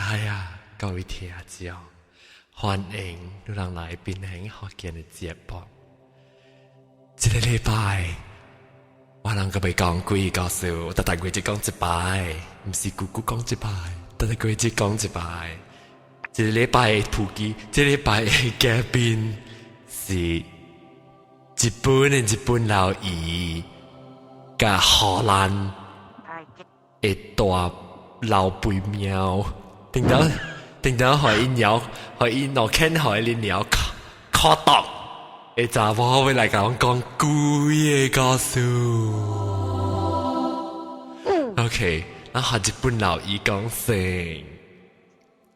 係啊，各位聽眾，歡迎你人來檳城福建的節目。這個禮拜，我人閣欲講幾個故事，我逐逐月只講一擺，毋是久久講一擺，逐逐月只講一擺。這個禮拜的普及，這個禮拜的嘉賓是日本的日本老姨，佮荷蘭的大老肥貓，頂到頂到，予𪜶咬，予𪜶落牽，予𪜶咬，卡毒的查某欲來共阮講幾个故事。OK，咱予日本老姨講先。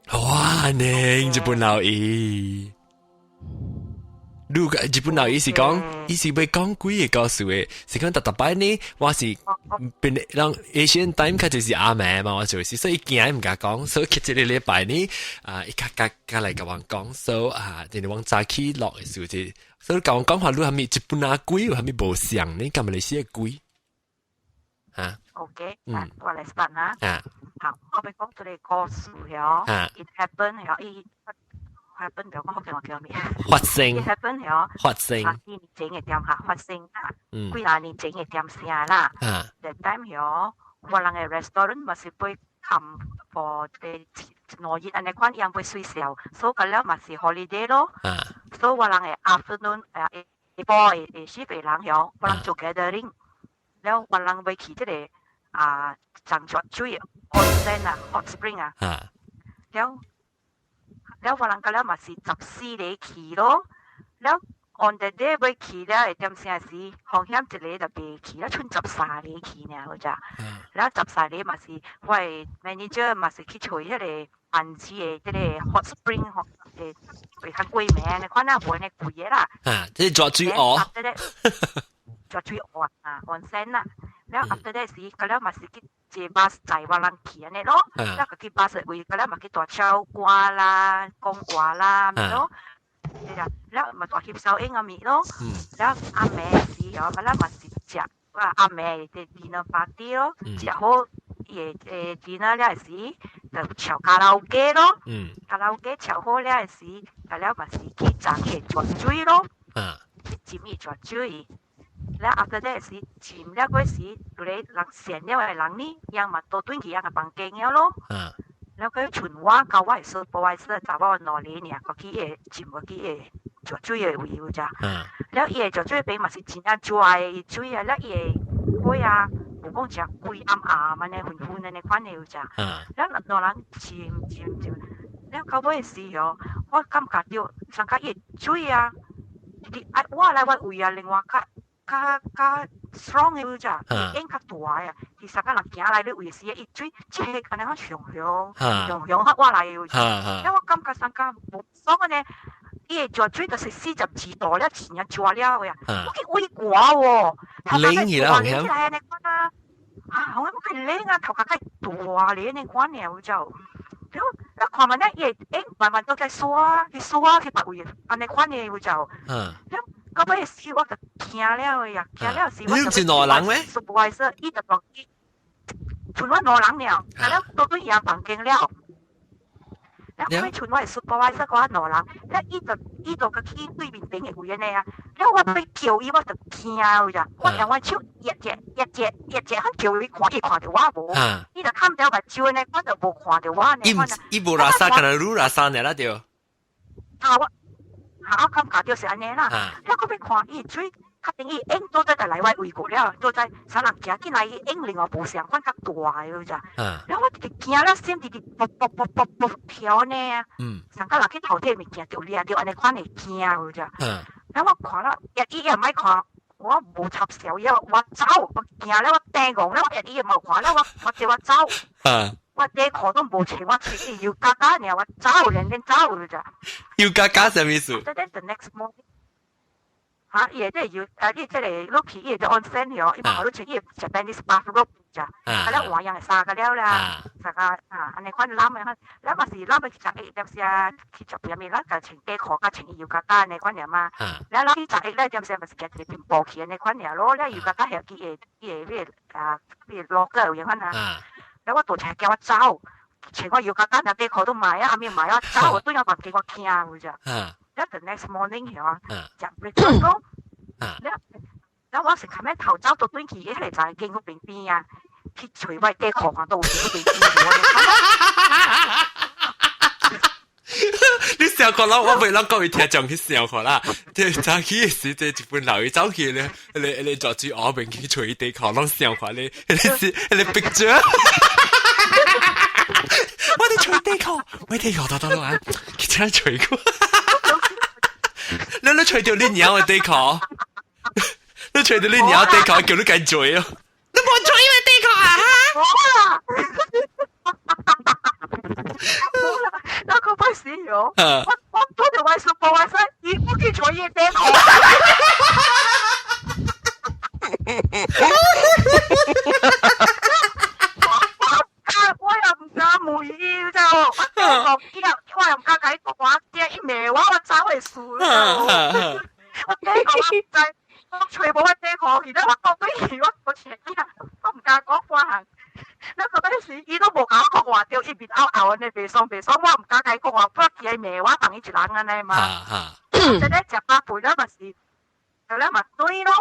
歡迎日本老姨。你個日本老姨是講，伊是欲講幾个故事的，是講逐逐擺呢，我是變人 Asian time 較就是暗暝嘛，我就是，所以驚毋敢講，所以這個禮拜呢，啊，伊較較較來共阮講，所以啊，就是阮早起落的時候，所以共阮講話，你啥物日本仔鬼有啥物無相呢？佮馬來西亞鬼？嚇？OK，嗯，我來 start 啦。啊。好，我欲講一个故事喲。It happened 喲，伊 happen 就講福建話叫咩？發生。 It happened 喲。發生。幾年前的點下發生啊。幾若年前的點聲啦。That time 喲，我人的 restaurant 嘛是被冚 for 兩日按呢款樣被取消，所以個了嘛是 holiday 咯。所以我人的 afternoon 下晡的四個人喲，我人做 gathering，了我人欲去這个啊，浸泉水 onsen 啊，hot spring 啊。了了我人個了嘛是14個去咯，了 on the day 欲去了會點聲時，風險一个就袂去了，賰13個去爾，好咋？了十三个嘛是我的 manager 嘛是去揣彼个安置的這个 hot spring 吼，會較貴名，你看那無按呢貴的啦。啊，這是泉水湖。泉水湖啊，onsen 啦。了 after that 時，個了嘛是去坐巴士載我人去按呢咯。了個去巴士位，個了嘛去大唱歌啦、講話啦，咪咯。了嘛大翕相影啊咪咯。了暗暝時哦，個了嘛是食，我暗暝的 dinner party 咯，食好伊的dinner 了時，就唱卡拉 OK 咯。卡拉 OK 唱好了時，個了嘛是去浸伊泉水咯。去浸伊泉水。了 after that 時浸了過時，就咧人善了的人呢，樣嘛倒轉去樣个房間了咯。了佢賰我佮我的 supervisor 查某兩个爾，過去伊浸落去伊泉水的位有遮。了伊的泉水邊嘛是真正熱的水啊，了伊的火啊，無講誠規暗暗按呢昏昏按呢款的有遮。了兩人浸浸浸，了到尾時哦，我感覺著上較伊的水啊，直愛我來我位啊，另外較較較 strong 的有遮，影較大啊，其實個人行來你位時，伊水這個按呢款熊熊熊熊較我來的有遮。了我感覺上較無爽按呢，伊的泉水就是42度了，真正熱了的啊！我去畏寒喎，冷起來起來按呢款啊，啊，我較冷啊，頭殼較大咧按呢款爾有就，了你看嘛，咧伊會慢慢都在刷去刷去別位，按呢款的有就，了到尾時我就驚了的呀，驚了時我你毋是兩人咩？supervisor 伊就講，賰我兩人爾，啊了倒轉伊房間了。了後尾賰我的 supervisor 我兩人，了伊就去對面頂的位按呢啊，了我欲叫伊我就驚有咋，我用我手一隻一隻一隻，叫伊看伊看著我無，伊就冚掉目睭按呢，我就無看著我呢。伊伊無垃圾，敢若你垃圾爾啦對。啊我，啊我感覺就是按呢啦，了閣欲看伊水，確定伊影倒在就來我位過了，倒在啥人行進來，伊影另外無相款較大的有咋。了我直直驚了，心直直噗噗噗噗噗跳呢。上個人去頭提物件就掠著按呢款會驚有咋。了我看了，伊也毋愛看，我無插小藥，我走，我驚了我呆戇了，伊也無看了我，我叫我走。我底褲都無穿，我穿伊浴衣爾，我走，連連走有咋。浴衣啥物意思？這個 the next morning。嚇，伊會這個啊，你這個落去伊會 onsen 喲，伊嘛你穿伊 Japanese bathrobe 咋，啊了換樣的衫個了啦，衫個啊，按呢款攬的，了嘛是攬去食一點時啊，去食邊面，咱共穿底褲佮穿伊浴衣按呢款爾嘛，了咱去食一了點時嘛是行一个貧步去按呢款爾咯，了浴衣遐去伊伊個啊，伊個 locker 有款啊，了我大聲叫我走，穿我浴衣底褲都買啊，阿咪買啊，走我都有問幾我驚有咋。一 the next morning 嗬，食 breakfast 咯。了我是琴日頭早到轉去，迄個在經嗰邊邊啊，去除我底褲看到有邊邊。你笑過啦，我袂啷講伊聽講去笑過啦。即早起時，這一本老伊走去咧，你坐住後邊去除底褲，攏笑過你，你是你逼住。我哋除底褲，我底褲到到啊，佢真係除過。你除掉你娘嘅底褲，你除掉你娘底褲，叫你緊追哦。你冇除我底褲啊？冇啦。冇啦，那個不是喲。我多條位數報位數，伊不去除伊底褲。我又唔敢問伊就，我我又唔敢共伊講話，伊罵我，我走會輸。我底褲我唔知，我除無我底褲，而家我講對伊，我前我唔敢講話。那個嗰時，伊都無共我講話，對，伊面拗拗安呢，袂爽袂爽，我唔敢共伊講話，不過伊罵我當伊一人按呢嘛。即個食飽飯了嘛是，了嘛對咯，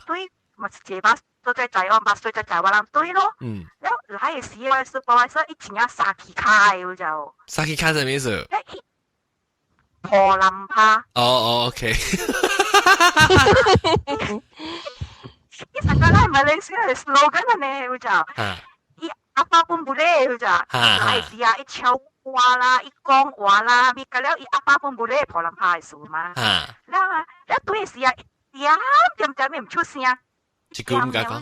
對嘛是坐巴坐在台灣，巴坐在台灣人對咯。了來的時，我是我說伊真正沙起跤的，有就。沙起跤啥物意思？破爛趴。哦哦，OK。伊上個來馬來西亞的 slogan 呢，有就。伊阿爸本不咧，有就。來時啊，伊唱歌啦，伊講話啦，咪個了伊阿爸本不咧破爛趴的事嘛。了啊，了對時啊，一點點點咪唔出聲。一句唔敢講。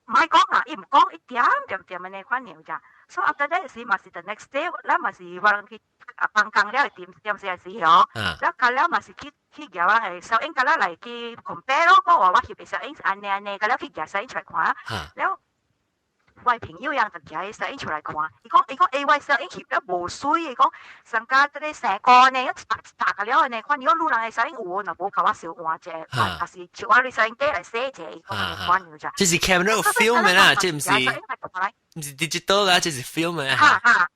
唔係講啊，伊唔講一點點點的那款爾咋。所以 after that 時嘛是 the next day，咱嘛是我人去啊放工了點點時時嗬，了到了嘛是去去舉我的攝影，到了來去 compare 咯，講話我翕的攝影是按呢按呢，到了去舉攝影出來看，了我的朋友樣就舉攝影出來看，伊講欸，我攝影翕了無媠，伊講上加這個生果呢，一沓一沓個了呢，看如果女人的攝影有，若無共我相換者，還是就我的攝影機來洗者，伊講按呢款爾咋。這是 camera film 的啦，這毋是。毋是 digital 啦，這是 film 啊。哈哈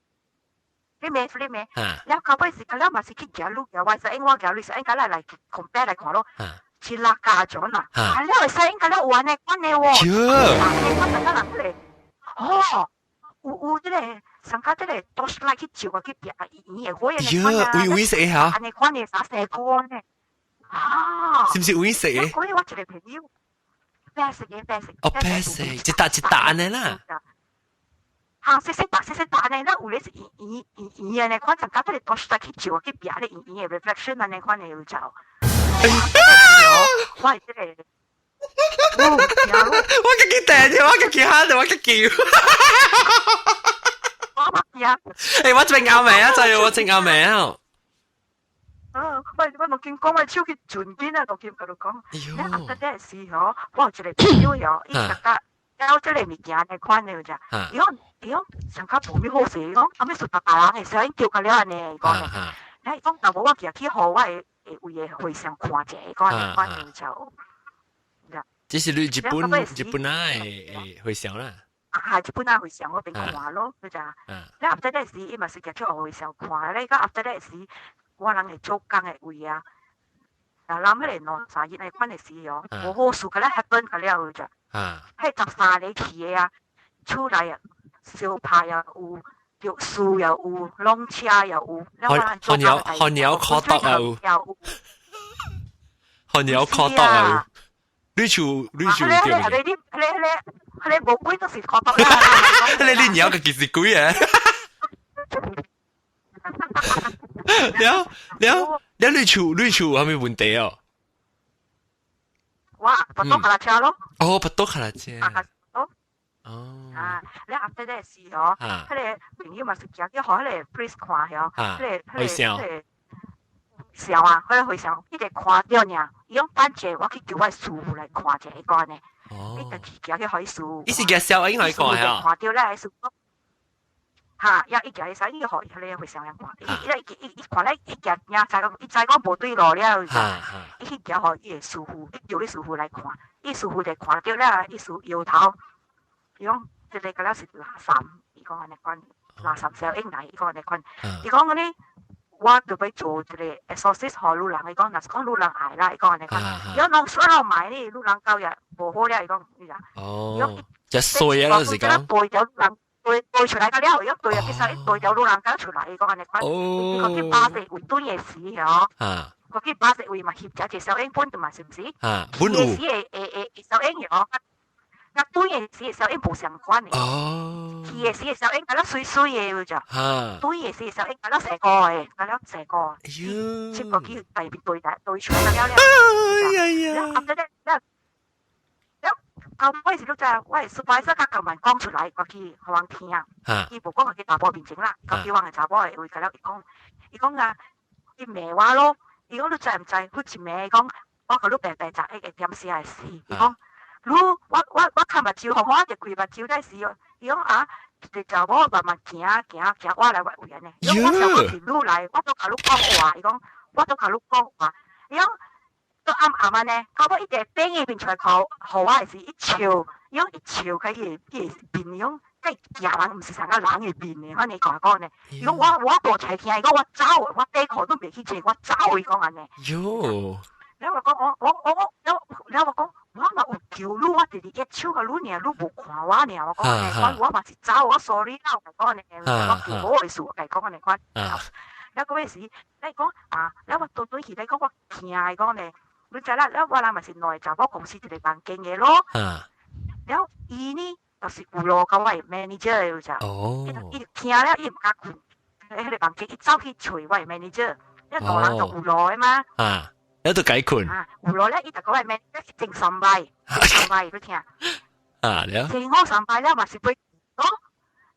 ，film film。了後尾是，了嘛是去舉女舉我攝影，我舉女攝影，來來 compare 來看咯。是六家種啊，啊了攝影，了有按呢款的喎。按呢款大家人迄個，哦，有這個上加這個 torchlight 去照啊，去拼圓的火的那款啊。有有色嚇。按呢款的啥生果呢？啊。是毋是有色的？所以我一個朋友，白色的白色。哦，白色，一沓一沓按呢啦。哈，細細沓細細沓呢，咱有咧是圓圓圓圓的呢，款就甲這個 torchlight 去照去拼咧圓圓的 reflection 按呢款的有照。我係這個，我家己訂啫，我家己喊我家己。我驚。欸，我真拗命啊！真係我真拗命啊！啊，我我見講，我手去轉邊啊，我見佢講。你阿得這時嗬，我有一個朋友嗬，伊大家有這個物件的款的咋？伊講伊講上較無咩好勢，伊講後尾是大大人的時候，伊叫甲了按呢，伊講呢。伊講若無我行去予我的位的和尚看者，講按呢款的就。這是你日本啊的和尚啦。啊，日本啊和尚我邊看咯，佢就。你後底時，伊嘛是行去予和尚看，你講後底時，我人會做工的位啊。啊，諗彼個兩三日的款的時哦，無好事，佮咱 happen 佮了就。彼13個去的啊，厝內啊，燒拍也有，著樹也有，攏車也有。看鳥看鳥可毒也有。看鳥可毒也有。你厝對唔對？你你你你無鬼都是可毒啦。你鳥個其實鬼啊！了了了，你厝有啥物問題哦？我跋倒卡拉車咯。哦，跋倒卡拉車。哦。啊，你 after that 時哦，彼個朋友嘛是行去予彼個 priest 看嗬，彼個笑啊，彼個和尚，伊就看著爾，伊講等者我去叫我師傅來看者，伊講呢，伊就去行去予伊師傅。伊是舉小影來看啊？看著咧，師傅。哈，也伊行去使，伊予彼個和尚人看，伊伊伊伊看咧，伊行影知講，伊知講無對路了，伊去行予伊的師傅，伊叫伊師傅來看，伊師傅就看著了，伊師傅搖頭，伊講這個敢若是垃圾，伊講按呢款。垃圾小英來，伊講你看，伊講嗰啲。我就欲做一個 exorcist 予汝人，伊講，若是講汝人愛啦，伊講你看，如果攏算了買呢，汝人教育無好了，伊講，你知。哦，就衰啊，就是講。對條人對對出來個了，伊對啊，其實伊對條汝人講出來，伊講按呢款，伊講去巴士位轉的時吼，我去巴士位嘛翕一隻小影本嘛，是毋是？啊，本有。時會會會小影吼。那對的時小影無相關的。去的時小影敢若媠媠的，有只。對的時小影敢若細個的，敢若細個。哎喲。七個去大邊對對出來了了。哎呀呀。了，後了了到尾時你知，我的 supervisor 較共慢講出來，我去予人聽。伊無講去查某面前啦，到去阮的查某的位，甲了伊講，伊講啊，伊罵我咯，伊講你知毋知？彼一暝伊講，我共你白白十一個點寫的死，伊講。你我看目睭，予我一開目睭才時，伊講啊，一個查某慢慢行行行，我來我位按呢。伊講我想講是你來，我都共你講話。伊講我都共你講話。伊講都暗暗按呢，到尾伊就變伊面出來看，予我的時，伊笑，伊講伊笑開伊伊面，伊講佮行人毋是啥個人的面的，按呢講講呢。伊講我大出來聽，伊講我走，我底褲都袂去穿，我走，伊講按呢。喲。了我講我我我我了了我講。我嘛有求你，我直直一手共你爾，你無看我爾，我講按呢，我嘛是走，我 sorry 啦，我講按呢，我求好的事，我共伊講按呢款。了個尾時，你講啊，了我倒轉去，你講我聽伊講呢，你知啦，了我人嘛是兩个查某公司一個房間的咯。了伊呢，就是有路共我的 manager 的有只。伊聽了伊毋敢睏，彼個房間，伊走去揣我的 manager，因為兩人就有路的嘛。啊。你都解困。啊，有路咧，伊就講我 manager 整三擺，三擺你聽。啊，了。整好三擺了嘛是欲咯，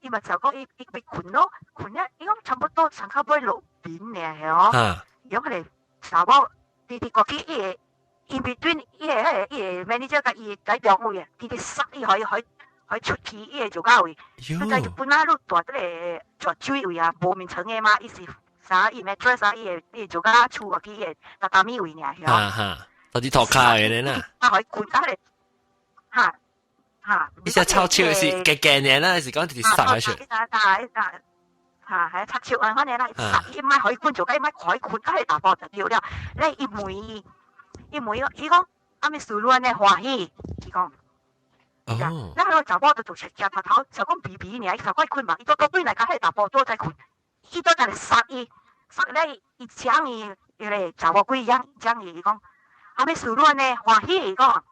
伊嘛就講伊伊欲睏咯，睏了伊講差不多上較尾落眠爾吼。伊講彼個查某直直過去伊個 in between 伊個彼個伊個 manager 共伊個在中位啊，直直塞伊予伊予予出去伊個就到位。你知日本仔你蹛這個蹛水位啊，無眠床的嘛，伊是。啥伊 mattress 啊，伊會伊會做甲厝落去伊個榻榻米位爾，哈哈，到底塗跤的呢？啊，予伊睏甲咧，哈哈。伊只臭手是加加爾啦，是講直直塞下去。哈，係插手啊，反正啦，塞伊莫予伊睏做甲伊莫予伊睏甲彼查埔就對了。咧伊問伊，伊問伊，伊講阿咪事你按呢歡喜，伊講。哦。咱彼個查某就做出徛頭頭，就講鼻鼻爾，伊就講睏嘛，伊倒倒轉來共彼個查埔倒再睏。伊倒在殺伊，殺咧伊請伊，伊個查某鬼樣講伊，伊講，阿欲事你按呢歡喜，伊講，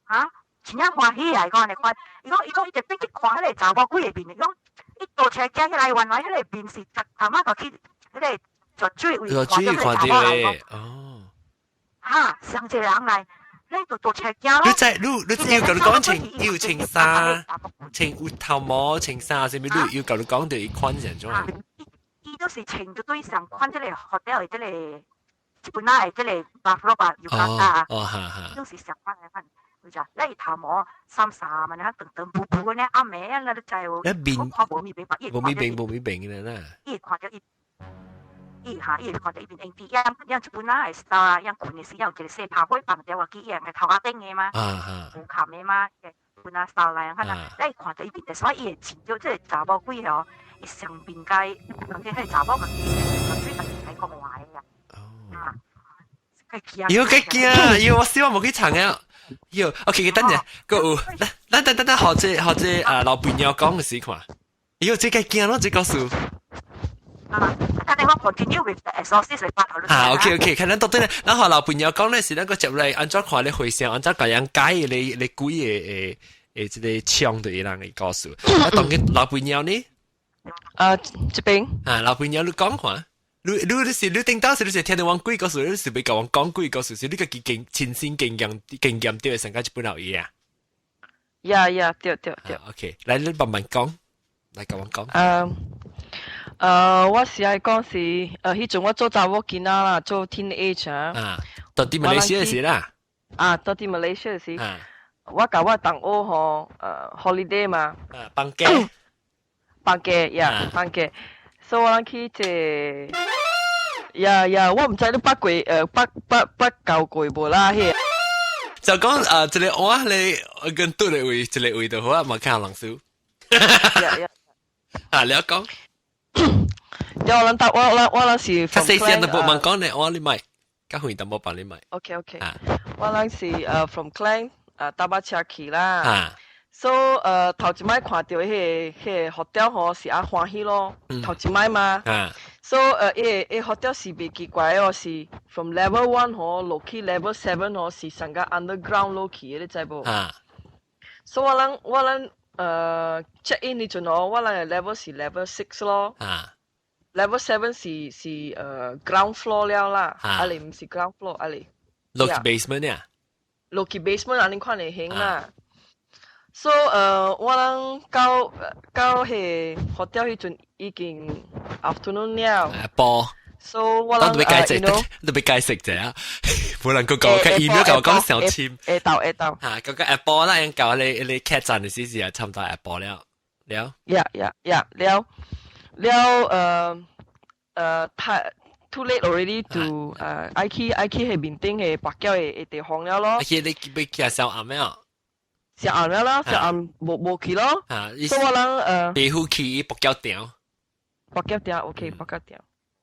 哈，真正歡喜啊！伊講按呢款，伊講伊講伊特別去看彼個查某鬼的面，伊講伊倒出來行起來，原來彼個面是阿媽就去彼個泉水位看著彼個查某來講，哦，哈，上一個人來。你就倒出來行咯。你在你你要共你講穿要穿衫，穿有頭毛穿衫，啥物你要共你講到伊款是按怎？伊都是穿就對上款這個 hotel 的這個，基本仔的這個 bathrobe 啊，浴衣啊，哦哈哈，都是上款的款。有只，你頭毛衫衫嘛，你長長布布呢，暗暝啊，你知無？一面我看無咪明白，無咪明無咪明的啦。伊會看著伊，伊哈，伊會看著伊面用啲樣樣一本仔的 style 啊，樣睏的時有一個細拍火放掉落去，伊個頭殼頂的嘛，有冚的嘛，本仔 style 來樣，你看著伊面，所以伊會穿著這個查某鬼哦，伊上邊該，人哋彼個查某家己純粹家己來講話的啊。哦。喲，幾驚！喲，我希望無去藏啊。喲，OK，等陣，閣有，咱等等等，學這學這啊老朋友講的時看。喲，這個驚咯，這個事。啊，等陣我 continue with the exorcist 嚟發頭。啊，OK OK，看咱到底咧，咱學老朋友講咧是咱個接來按怎看咧回想，按怎共人解你你鬼的的這個槍對人的故事。啊，當佢老朋友呢？啊，這邊。啊，老朋友你講看。你你你是你頂當時你是聽到阮鬼故事，你是欲共阮講鬼故事，是你家己經親身經驗經驗著的上個一本老嘢啊？ Yeah yeah，對對對。 OK，來你慢慢講，來共阮講。我是愛講是，彼陣我做查某囡仔啦，做 teenage 啊。啊，到佇馬來西亞時啦。啊，到佇馬來西亞時，我共我同學吼，holiday 嘛。啊，放假。放假呀，放假。所以我人去這，yeah yeah，我毋知你捌過，捌捌捌交過無啦？彼就講啊，一個碗咧，跟倒個位，一個位就好啊，嘛看人數。 Yeah yeah。啊，你講。了我咱搭我我我咱是較細聲淡薄慢講咧，我你咪，較遠淡薄幫你咪。 OK，我咱是from Klang 搭巴車去啦。So 頭一擺看著彼個 hotel 吼是啊歡喜咯，頭一擺嘛。So 彼個 hotel 是袂奇怪哦，是 from level one 吼落去 level seven 吼是上個 underground 落去的，你知無？So 我人check in 的陣吼，我人的 level 是 level six 咯。Level seven 是 ground floor 了啦，啊哩毋是 ground floor，啊哩落去 basement 呀？落去 basement 按呢款的形啦。So 我人到彼 hotel 彼陣已經 afternoon 了。下晡。 So 我人都欲解釋，都欲解釋者啊！無人個講，佢 email 共我講小簽。下晝下晝。嚇，嗰個下晡啦，應到你客棧的時時啊，差不多下晡了，了。 Yeah，了了太 too late already to 愛去彼面頂的跋筊的地方了咯。去你欲去小暗了？食暗了啦，食暗無去咯。所以我人地府去跋筊埕。跋筊埕，OK，跋筊埕。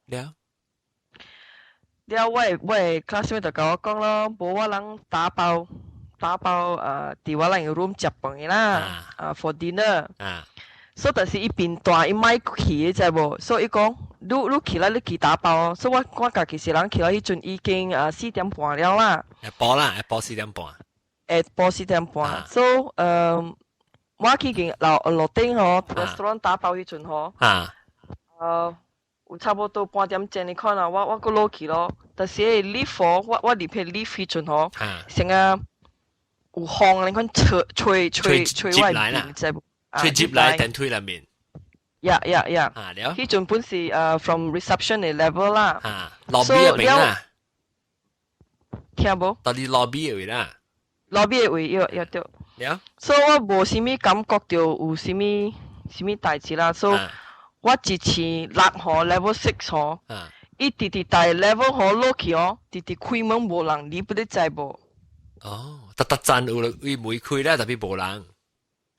了。了，我的 classmate 就共我講咯，無我人打包打包佇我人 room 食飯的啦，啊 for dinner。所以但是伊變大，伊莫去的知無？所以伊講，你去啦，你去打包。所以我家己一人去了，彼陣已經4點半了啦。下晡啦，下晡四點半。下晡四點半。所以我去見樓樓頂吼，restaurant 打包彼陣吼。有差不多半點鐘你看啊，我閣落去咯。但是彼個 lift 我入去 lift 彼陣吼，成個有風，你看吹吹吹吹我面，知無？吹入來電梯內面。 Yeah！啊了。彼陣本是from reception 的 level 啦。啊，lobby 的邊啦。聽無？到底 lobby 的位啦。 lobby 的位，要對。了。所以我無啥物感覺著有啥物啥物代誌啦，所以我一次落吼 level six 吼，伊直直大 level 吼落去哦，直直開門無人，你不咧知無？哦，逐逐層有伊門開啦，但是無人。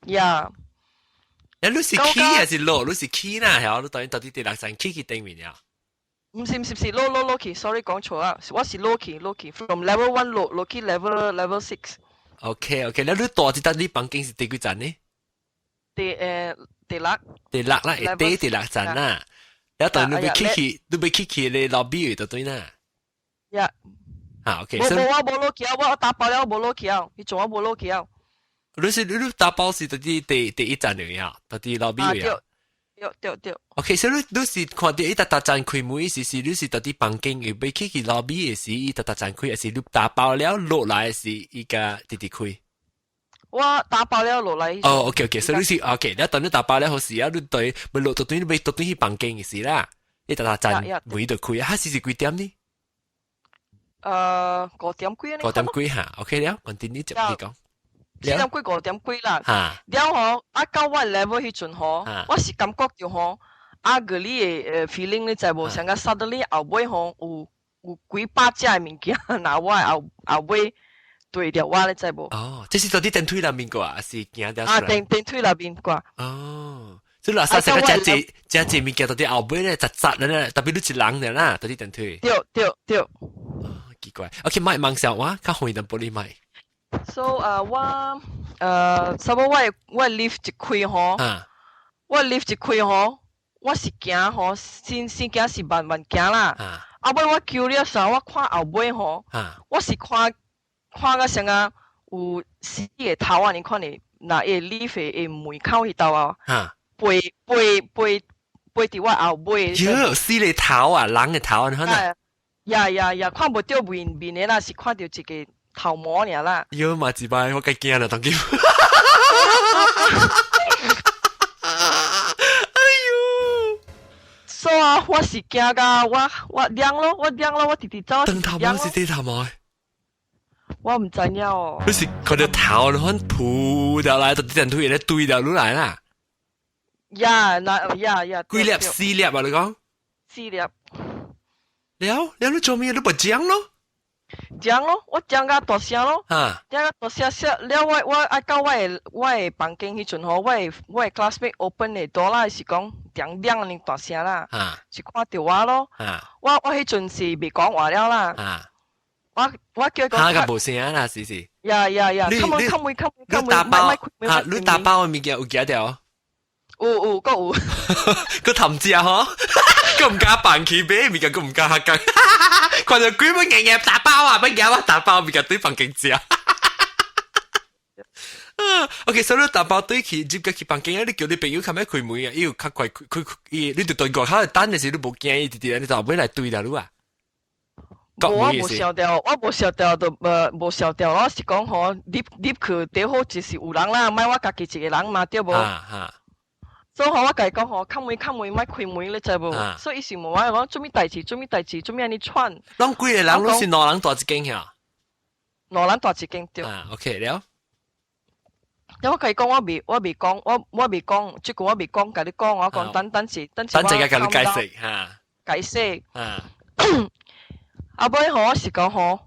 Yeah。欸，你是起還是落？你是起啦，係你等於到底第六層起去頂面了？毋是毋是毋是，落落落去，sorry 講錯啊，我是落去落去，from level one 落落去 level six。 OK，那你大一搭你房間是第幾層呢？第六。第六啦，會第六層啦。然後等你欲起去，你欲起去你 lobby 就對啦。 Yeah。啊，OK。無無我無落去啊，我打包了無落去啊，你做我無落去啊。你打包是佇第一層的呀，佇 lobby 呀。對對對。 OK，所以你是看著伊逐逐層開門時，你是佇佇房間欲起去 lobby 的時，伊逐逐層開，還是你打包了落來時，伊共直直開？我打包了落來。哦，OK，所以你是 OK，你等你打包了好時啊，你對咪落到對，你欲到對去房間的時啦，伊逐逐層門就開，哈是幾點呢？五點幾啊？五點幾哈，OK 了，continue 接你講。四點幾五點幾啦。了吼，啊到我 level 彼陣吼，我是感覺著吼，啊個你的feeling 你知無？像個 suddenly 後尾吼有幾百隻的物件，拿我後尾對著我，你知無？哦，這是佇佇電梯內面過啊，還是行掉出來？啊，電梯內面過。哦，所以垃圾成個遮濟遮濟物件佇佇後尾咧，雜雜咧，特別你一人爾啦，佇佇電梯。對對對。哦，奇怪。OK，莫忙小我，較遠淡薄你莫。 So 我差不多我 lift 一開吼，我 lift 一開吼，我是行吼，先行是慢慢行啦。後尾我 curious 我看後尾吼，我是看看甲像啊有四個頭啊，你看你若伊 lift 的門口彼兜啊，飛飛飛飛佇我後尾。喲，四個頭啊，人的頭啊，你看啊。 Yeah，看無著面面的啦，是看著一個頭毛爾啦。喲嘛一擺，我較驚啦，當今。哎喲！所以啊，我是驚甲我涼咯，我涼咯，我直直走。燈頭毛是啲頭毛？我毋知影哦。你是看著頭，你看撲掉來，就電梯咧對掉落來啦。 Yeah，那 yeah。幾粒四粒啊？你講？四粒。了了，你做咩？你不講咯？講咯，我講甲大聲咯，講甲大聲聲了我愛到我的房間彼陣吼，我的 classmate open 的 door 啦，是講點亮呢大聲啦，是看到我咯。我彼陣是未講話了啦。我叫伊講。嚇個無聲啦，是是。 Yeah yeah yeah！開門開門開門開門，你打包嚇，你打包的物件有寄著？有有，閣有。閣氹食吼，閣毋敢放去買物件，閣毋敢下講。看著鬼欲硬硬打包啊，欲夾我打包物件對房間食。OK，所以你打包對去入個去房間，你叫你朋友較欲開門啊，伊有較快開開伊，你就對外口等的時，你無驚伊直直你就尾來對啦，你啊。無，我無想著，我無想著，就無想著，我是講吼，入入去底好就是有人啦，莫我家己一個人嘛，對無？所以吼，我共伊講吼，開門開門，莫開門，你知無？所以伊是問我講，做咩代誌？做咩代誌？做咩按呢喘？攏幾個人？攏是兩人蹛一間遐？兩人蹛一間對。啊，OK 了。因我共伊講，我未講，我未講，這句我未講，共你講，我講等等時，等等陣間共你解釋嚇。解釋。啊尾吼，我是講吼，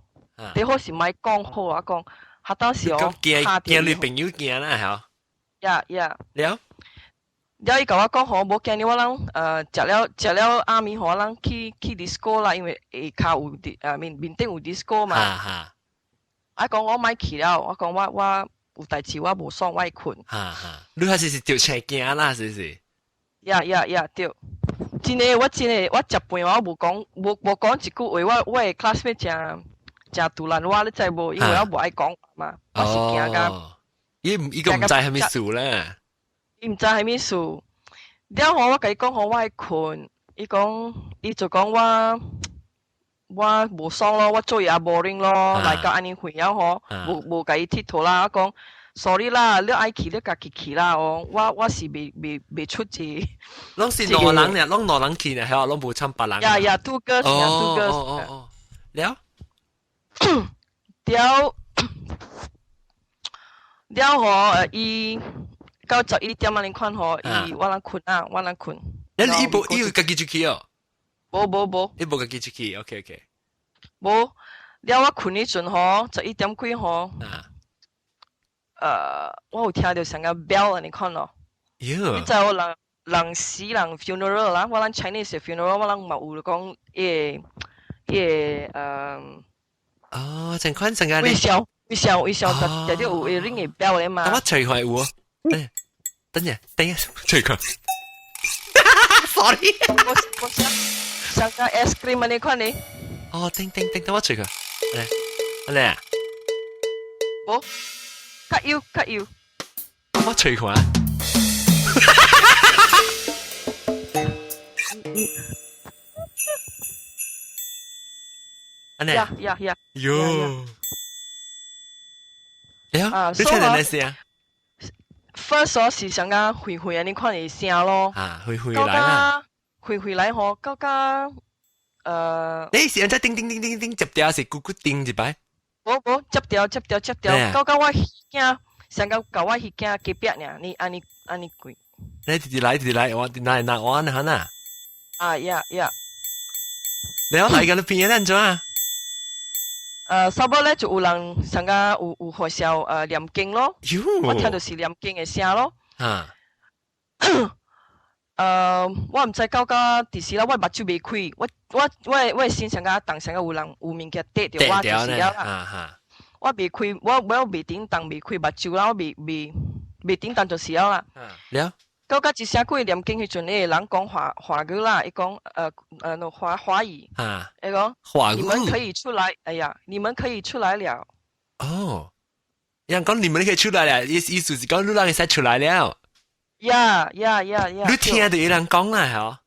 最好是莫講好啊講，哈當時哦，驚驚你朋友驚啦，嚇。 Yeah yeah。了。了伊共我講吼，無驚你我人食了暗暝吼，我人去 disco 啦，因為下跤有啲面面頂有 disco 嘛。啊講我莫去了，我講我有代誌，我無爽，我愛睏。哈哈，你還是著車驚啦，是不是？ Yeah yeah yeah，對。真的，我真的，我食飯我無講，無講一句話，我的 classmate 誠誠賭爛我，你知無？因為我無愛講嘛，我是驚甲。伊伊個毋知啥物事咧。伊毋知啥物事。了後我共伊講吼，我愛睏，伊講伊就講我我無爽咯，我做伊也 boring 咯，來到按呢歲了吼，無共伊𨑨迌啦，我講 sorry 啦，你愛去你家己去啦哦，我是未出這。攏是兩人呢，攏兩人去呢，係啊，攏無參別人。 Yeah yeah，two girls，two girls。哦哦哦，了。了了吼，伊到11點按呢款吼，伊我人睏啊，我人睏。你伊無伊有家己出去哦？無無無。伊無家己出去，OK OK。無，了我睏彼陣吼，十一點幾吼。我有聽著像個 bell 按呢款咯。你知我人人死人 funeral 啦，我人 Chinese funeral，我人嘛有講伊個伊個哦，成款成個。微笑微笑微笑，就就有會 ring 個 bell 咧嘛。我隨開有，等陣等下隨開。Sorry，我我像像個 ice cream 按呢款呢。哦，叮叮叮，等我隨開。來，來啊。無。較幼較幼，我隨看。按呢？ Yeah yeah yeah！喲，呀，你聽著咩聲？First 是像個灰灰按呢款的聲咯。啊，灰灰來啦。灰灰來吼，到甲你是按怎叮叮叮叮叮接掉，是咕咕叮一擺？無無接掉接掉接掉，到甲我耳鏡，上個共我耳鏡隔壁爾，你按呢按呢過。你直直來直直來，我哪哪我呢？哈啊 yeah yeah！你我來個你邊按怎啊？差不多咧就有人上個有學校念經咯，我聽著是念經的聲咯。啊。我毋知到甲佇時啦，我目睭未開，我的身上個動上個有人有物件綴著我就是了啦。我未開，我未頂動未開目睭啦，我未頂動就是了啦。了。到甲一聲過念經彼陣，彼個人講華語啦，伊講喏華語。伊講。華語。你們可以出來，哎呀，你們可以出來了。哦，人講你們可以出來了，意思是講你人會使出來了。 Yeah yeah yeah yeah！你聽著有人講啦，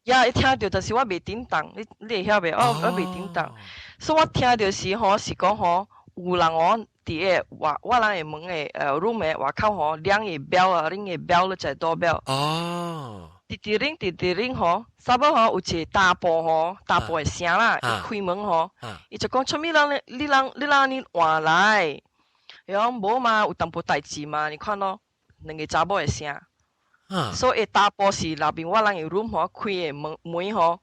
嗬？ Yeah，一聽著，但是我袂頂動，你會曉袂？我袂頂動，所以我聽著時吼是講吼，有人哦佇個外我人的門的room 的外口吼，亮個 bell 啊，ring 個 bell 你知 doorbell。哦。直直 ring 直直 ring 吼，差不多吼有一個查埔吼，查埔的聲啦，伊開門吼，伊就講啥物人咧？你人按呢晚來？伊講無嘛，有淡薄代誌嘛，你看咯，兩個查某的聲。所以查埔是內邊我人的 room 吼，開的門吼，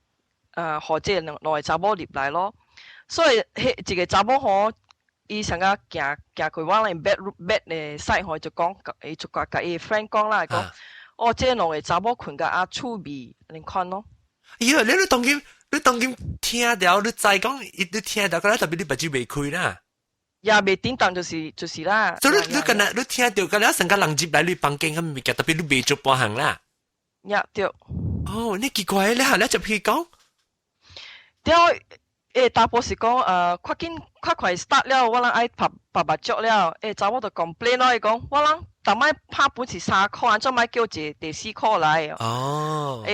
予這兩個查某入來咯。所以彼一個查某吼，伊上個行行過我人 bed 的 side 吼，就講，伊就共伊 friend 講啦，講，哦，這兩個查某睏甲阿趣味，你看咯。哎呀，你當今你當今聽著，你知講，你聽著，個特別你目睭袂開啦。也袂叮當就是啦。所以你你敢若你聽著，敢若成個人入來你房間咁物件，特別你袂做半項啦。呀，對。哦，你奇怪，你下咧就去講。對，查埔是講，較緊較快 start 了，我人愛拍拍麻雀了。查某就 complain 咯，伊講我人逐擺拍本是3箍，按怎擺叫一個第四箍來？哦。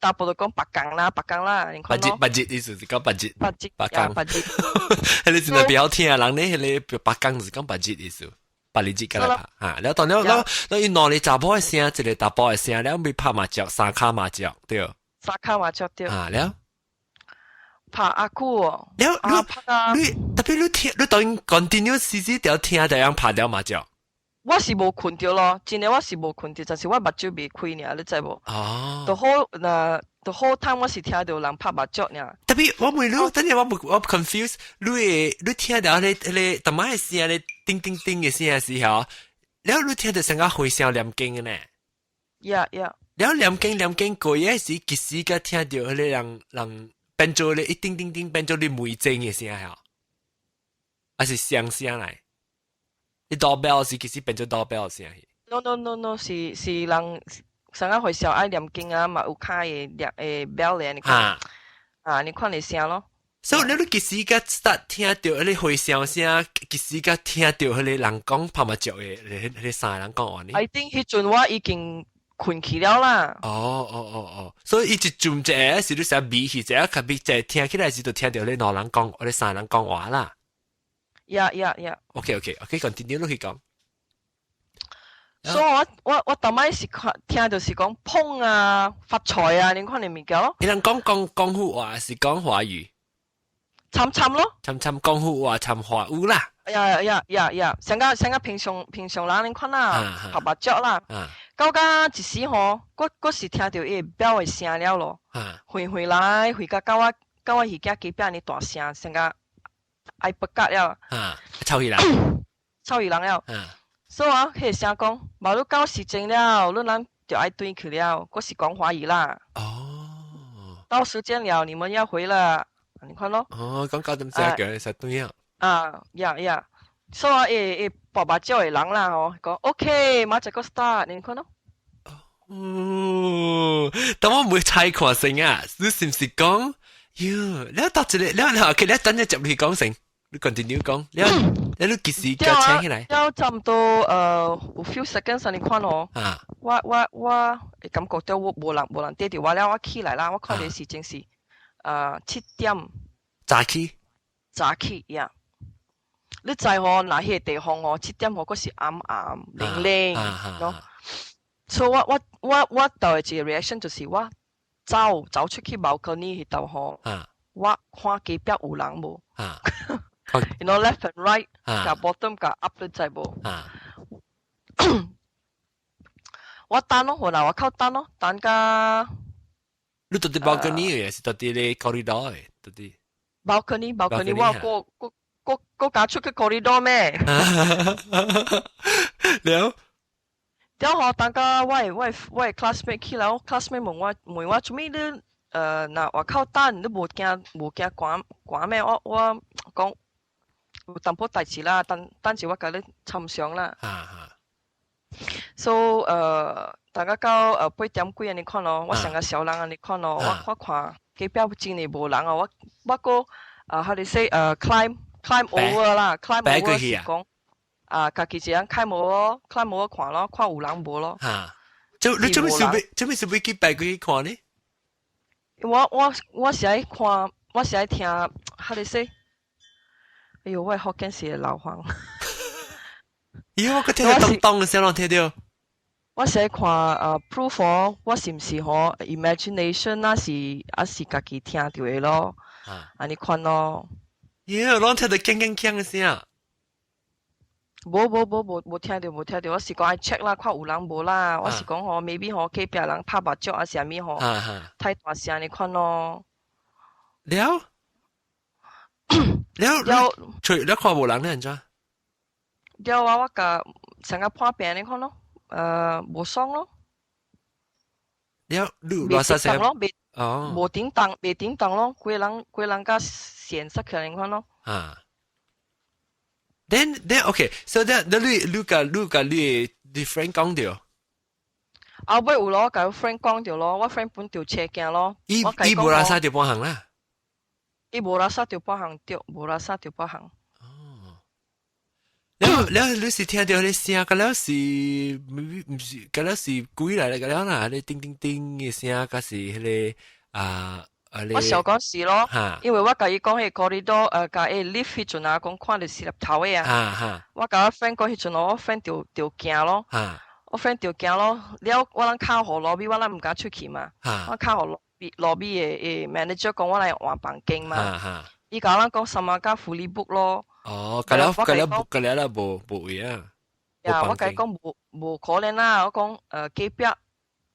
查埔就講別工啦，別工啦，你看咯。別日別日意思是講別日。別日。別工。別日。彼個真係比較聽人咧，彼個別工是講別日意思，別日日過來拍。嚇，了當了了，了伊兩個查某的聲，一個查埔的聲，了欲拍麻雀，三跤麻雀，對。三跤麻雀對。啊，了。拍阿久哦，了你你特別你聽，你當 continue 時時條聽這樣拍著麻雀。我是無睏著咯，真的我是無睏著，但是我目睭袂開爾，你知無？哦。就好，那就好通我是聽著人拍麻雀爾。特別我問你，等下我 confuse，你會你聽著彼個淡仔的聲咧，叮叮叮的聲時候，了你聽著成個和尚念經的呢？ Yeah. 了念經念經過的時，其實個聽著彼個人人。變做咧一叮叮叮，變做你門鐘的聲吼，還是聲聲來？你 doorbell 是其實變做 doorbell 聲。 No no no no，是人上個和尚愛念經啊，嘛有敲的念的 bell 咧，你看。啊，你看你聲咯。所以你幾時個 start 聽著彼個和尚聲，幾時個聽著彼個人講拍麻雀的，彼個三個人講話呢？I think 彼陣我已經睏去了啦。哦哦哦哦，所以伊一陣一個是你成味去，一個較味，一個聽起來是就聽著你兩人講，我哋三個人講話啦。 Yeah. OK，continue 落去講。所以我逐擺是看聽著是講碰啊發財啊，你看你物件咯。伊人講講廣府話是講華語？參參咯。參參廣府話參華語啦。 Yeah，上個上個平常平常人你看啦，拍麻雀啦。到甲一時吼，我是聽著伊個 bell 的聲了咯。飛飛來飛甲到我到我耳仔隔壁呢大聲，上個愛不覺了。啊，臭死人。臭死人了。所以啊，彼個聲講，無你到時間了，你咱就愛轉去了。我是講華語啦。哦。到時間了，你們要回了，你看咯。哦，講九點四叫你實轉啊。啊，yeah，所以啊，會會拍麻雀的人啦吼，講 OK，馬上個 start，你看咯。哦，但我唔會猜看先啊，你是唔是講？喲，你答一個，你你，OK，你等陣接去講先，你 continue 講，你你幾時叫請起來？了差不多有 few seconds 你看哦。啊。我會感覺到我無人無人綴著我了，我起來啦，我看的時間是7點。早起。早起呀。你知吼，若彼個地方吼，7點吼，閣是暗暗冷冷，喏。所以我頭一個 reaction 就是我走走出去 balcony 彼度吼，我看隔壁有人無？You know left and right，共 bottom 共 up 你知無？我等咯，後來我靠等咯，等甲。你佇佇 balcony 的，是佇佇咧 corridor 的，佇佇。 balcony balcony，我過過。閣閣敢出去 corridor 咩？了，了後等甲我的 classmate 起來，我 classmate 問我做咩你若外口等你無驚寒寒咩？我講有淡薄代誌啦，等等陣我共你參詳啦。So 大家到8點幾按呢款咯，我上個小人按呢款咯，我看隔壁真的無人哦，我閣啊，how to say climb over 啦，climb over 是講啊，家己一人 climb over，climb over 看咯，看有人無咯。嚇！做你做咩事欲做咩事欲去爬過去看呢？我是愛看，我是愛聽，how to say？哎喲，我的福建是會流汗。咦，我閣聽著咚咚的聲，攏聽著。我是愛看proof 哦，我是毋是吼 imagination 啊是啊是家己聽著的咯？按呢款咯。咦，攏聽著鏘鏘鏘的聲。無無無無無聽著無聽著，我是講愛 check 啦，看有人無啦。我是講吼，maybe 吼隔壁人拍麻雀啊啥物吼，太大聲呢款咯。了了了，除了看無人咧，按怎？了啊，我共成個破病呢款咯，無爽咯。了你垃圾聲咯，袂無叮當，袂叮當咯，規人規人甲線塞起來款咯。啊。Then okay, so that 你你佮你佮你你 friend 講著。後尾有咯，共 friend 講著咯，我 friend 本著車驚咯。伊伊無垃圾著半項啦。伊無垃圾著半項著，無垃圾著半項。哦。了了，你是聽著彼聲，佮了是毋是，佮了是鬼來咧，佮了啦，彼叮叮叮的聲，抑是彼个啊啊！我想講是咯，因為我共伊講彼 corridor 共彼 lift 彼陣啊，講看著四粒頭的啊。我共我 friend 講彼陣，我 friend 就就驚咯。我 friend 就驚咯，了我人敲予 lobby，我人毋敢出去嘛。我敲予 lobby 的 manager 講我來換房間嘛。伊共咱講什麼甲 fully book 咯。哦，佮了佮了 book 佮了啦，無無位啊。呀，我共伊講無無可能啦，我講隔壁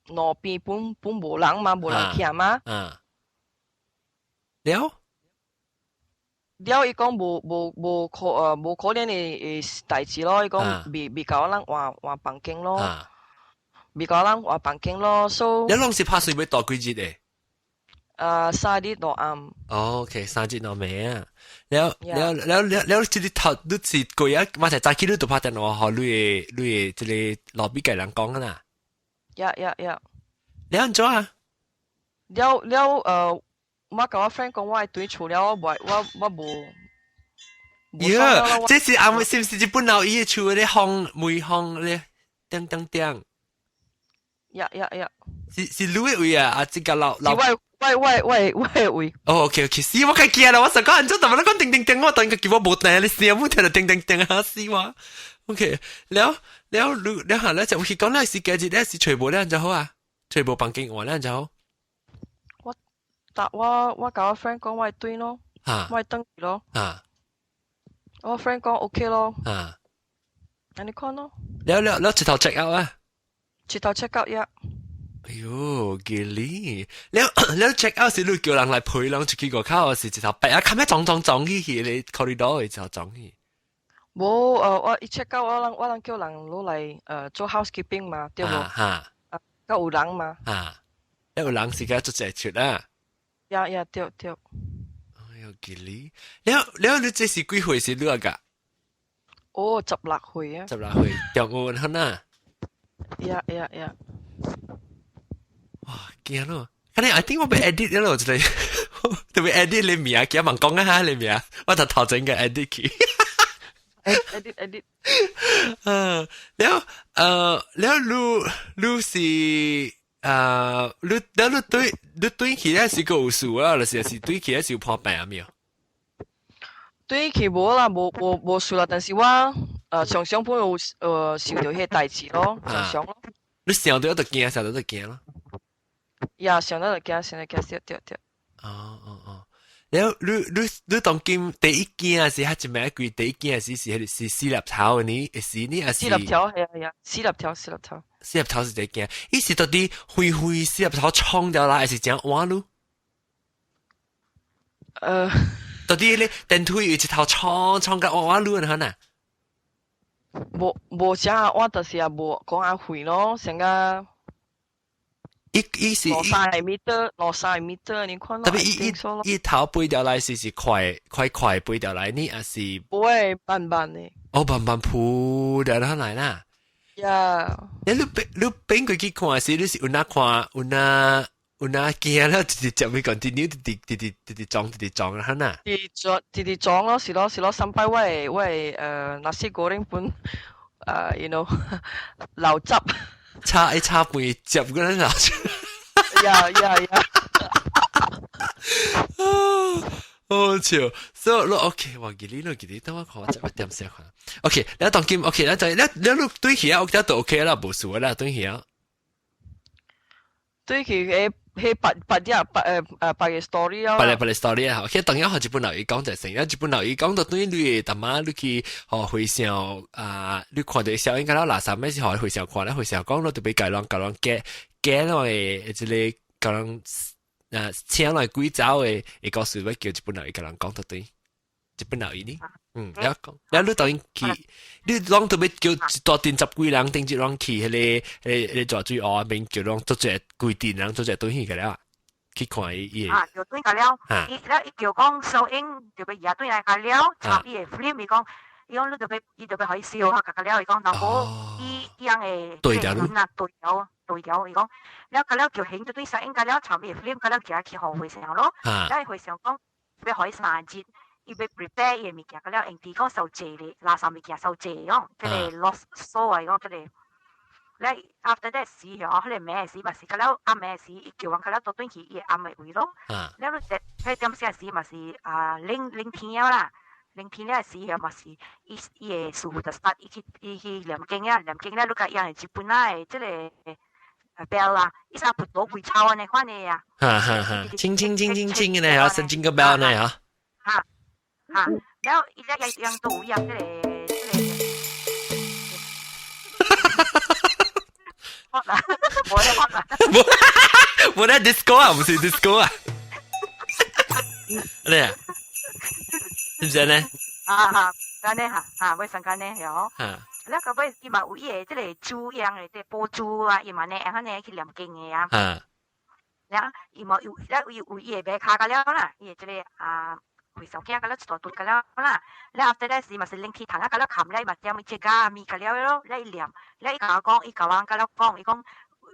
兩邊本本無人嘛，無人徛嘛。了？了，伊講無無無可無可能的代誌咯，伊講未未共咱換換房間咯，未共咱換房間咯，所以。你攏是拍算欲蹛幾日的？三日兩暗。哦，OK，三日兩暝啊。了了了了了，這个頭你是過啊，嘛才早起你就拍電話予你的你的這个 lobby 的人講啊啦。 Yeah yeah yeah！你按怎啊？了了我共我 friend 講我會轉厝了，我無我我無。喲，這是阿是毋是日本老伊的厝咧風門風咧？叮叮叮。 Yeah yeah yeah！是是你的位啊？啊，這个老老。是我我我我的位。哦，OK OK，是我較驚啦！我想講按怎，怎麼咧講叮叮叮，我等下叫我無聽你聲，無聽著叮叮叮嚇死我。OK，了了你了下咧就去講咧是幾日咧是揣無咧就好啊，揣無房間換咧就好。我答我我共我 friend 講我會轉咯，我會轉去咯。我 friend 講 OK 咯。按呢款咯。了了了，一頭 check out 啊？一頭 check out 呀。哎喲，吉利！了了 check out 是你叫人來陪人出去外口，是一頭白啊，較咩撞撞撞去去你 corridor 一頭撞去。無，我一 check out 我人我人叫人落來做 housekeeping 嘛，對無？哈。啊，閣有人嘛？啊，有人是共做這出啊。 Yeah yeah，對對。哎喲，吉利！了了，你這是幾歲時你啊？哦，16歲啊。 16歲，中午好呐。 Yeah yeah yeah！哇，驚咯！可能 I think 我欲 edit 了，這个，特別 edit 你名，驚問講一下你名，我就頭前個 edit 去。 edit edit。嗯，了，了，你你是你了你對你轉去咧是閣有事啊，就是是轉去咧是有破病啊沒有？轉去無啦，無無無事啦，但是我常常本有想著彼个代誌咯，常常咯。你想著就驚，想著就驚咯。呀，想著就驚，想著驚，對對對。哦哦哦，了你你你當今第一驚是較一名鬼，第一驚是是是四粒頭呢？是呢？還是四粒頭係啊係啊，四粒頭四粒頭。四粒頭是第一驚，伊是到底灰灰四粒頭衝掉來，還是怎彎路？到底咧電梯有一頭衝衝甲彎彎路呢？呐？無無啥，我就是也無講阿灰咯，成個。伊伊是兩三 meter，兩三 meter，你看咯。特別伊伊伊頭飛掉來是是快快快飛掉來，呢還是？不會，慢慢的。哦，慢慢撲掉落來啦。呀。你你你變過去看時，你是有哪看有哪有哪驚了，直直接會 continue，直直直直直直撞直直撞啊，呐。直撞直直撞咯，是咯是咯，三擺我的我的nasi goreng 本流汁。炒一炒飯接過來流汁。 Yeah yeah yeah！好笑，所以咯，OK，我記你咯，記你，等我看我這點先看。OK，你當今 OK，你就你你你轉去啊，我覺得都 OK 啦，無事啦，轉去啊。轉去彼彼別別日別別个 story 啊。別个別个 story 啊，OK，當然予日本老伊講就成，日本老伊講到對你大媽你去予回想啊，你看著小應該了垃圾咩是予回想看咧，回想講咯，特別共人共人加加落的這个共人啊請來鬼走的，會告訴欲叫日本老伊共人講到對。日本留意呢。嗯，了講，了你當然去，你攏特別叫大陣十幾人頂一攏去彼個彼個大水湖邊，叫攏做一個規陣人做一個轉去個了，去看伊伊。啊，叫轉個了，伊了伊叫講收音，就欲也轉來個了，插伊個 film，伊講。伊講你就欲，伊就欲予伊燒啊，個了，伊講若無伊伊樣會對掉啊，對掉對掉，伊講了個了叫興就對收音個了，插伊個 film 個了行去予和尚咯，了和尚講欲予伊3日，伊欲 prepare 伊個物件，個了用佇講收濟咧，垃圾物件收濟講，這個 lost soul 啊，伊講這個。了 after that 時哦，彼個暝時嘛是個了暗暝時，伊叫阮個了倒轉去伊個暗的位咯。了你彼點啥時嘛是啊，冷冷天了啦。冷天了時候嘛是，伊伊個師傅就 start 伊去伊去念經啊，念經了你甲伊樣日本仔的這個 bell 啊，伊啥佛陀跪草按呢款的啊。哈哈哈，輕輕輕輕輕的呢，神經個 bell 呢啊。哈，哈，了伊了樣樣都有樣這個這個。好啦，無咧好啦。無無咧 disco 啊，毋是 disco 啊。你啊？是毋是呢？啊哈，按呢哈，哈，欲上按呢喲。了到尾伊嘛有伊個這個珠樣的，這寶珠啊，伊嘛呢按呢去念經的啊。了伊嘛有，了伊有伊個馬跤個了啦，伊個這個啊，和尚囝個了一大堆個了啦。了後底時嘛是冷氣窗啊，個了冚了，伊嘛點一個物個了咯，了伊念，了伊共我講，伊共阮個了講，伊講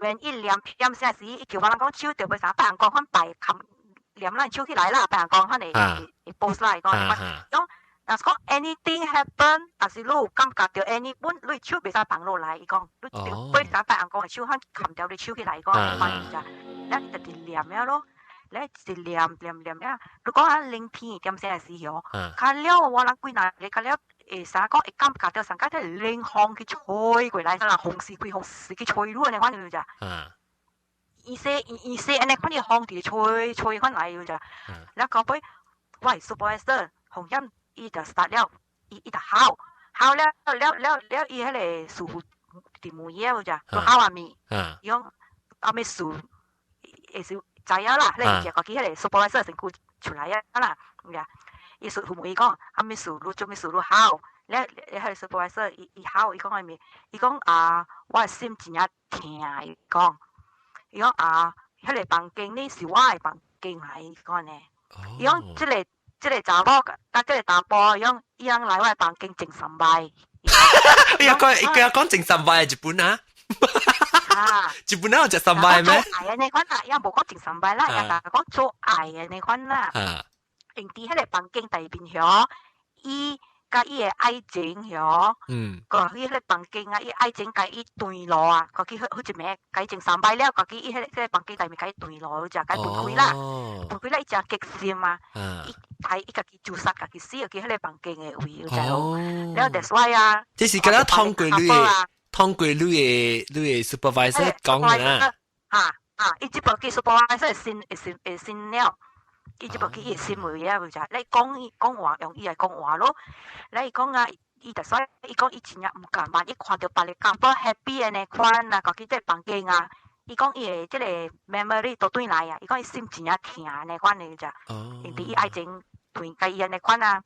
，when 伊念點啥時，伊叫我人講手著欲啥拜人講，款拜冚念咱手起來啦，拜人講款會會 post 啦，伊講，講。若是講 anything happen，若是你有感覺著 any 本，你手袂使放落來，伊講，你著欲使拜尪公的手，款冚掉你手起來，伊講，反正，咱就直念了咯，咧一念念念了，你講啊冷天點啥時候，較了我人幾若個較了會啥講會感覺著上個這冷風去吹過來，啥風勢規風勢去吹你按呢款就只。伊說伊伊說按呢款的風直吹吹款來就只，了到尾我的 supervisor 風險。伊就 start 了，伊伊就嚎，嚎了了了了，伊彼個師傅佇問伊有只，都嚎啥物？伊講啥物事，會是知影啦，你物件家己彼個 supervisor 身軀出來啊啦，呀，伊師傅問伊講，啥物事？你做物事？你嚎？了，彼個 supervisor 伊伊嚎，伊講啥物？伊講啊，我的心真正疼，伊講，伊講啊，彼個房間呢是我的房間來，伊講呢，伊講這個。這個查某佮這個查埔，伊講伊翁來我的房間前三擺。伊講伊講前三擺日本啊？啊！日本啊有食三擺咩？做愛的那款啊，伊無講前三擺啦，伊講做愛的那款啦。因佇彼個房間內面遐，伊佮伊的愛情遐，個伊彼個房間啊，伊愛情共伊斷落啊，過去好好一暝，共伊前三擺了，過去伊彼個彼個房間內面共伊斷落，就共伊分開啦，分開了伊誠激心啊，伊伊伊家己自殺，家己死去彼個房間的位，知無？了 that's why 啊，這是敢若通過你的，通過你的你的 supervisor 講的啦。哈啊！伊這部機 supervisor 信會信會信了。伊這部機伊會信位啊，有只你講伊講話用伊來講話咯。你講啊，伊就所以伊講伊真正毋甘願，伊看著別个感覺 happy 的呢款啊，家己這房間啊，伊講伊的這個 memory 都轉來啊，伊講伊心真正疼呢款的只，因為伊愛情斷共伊按呢款啊。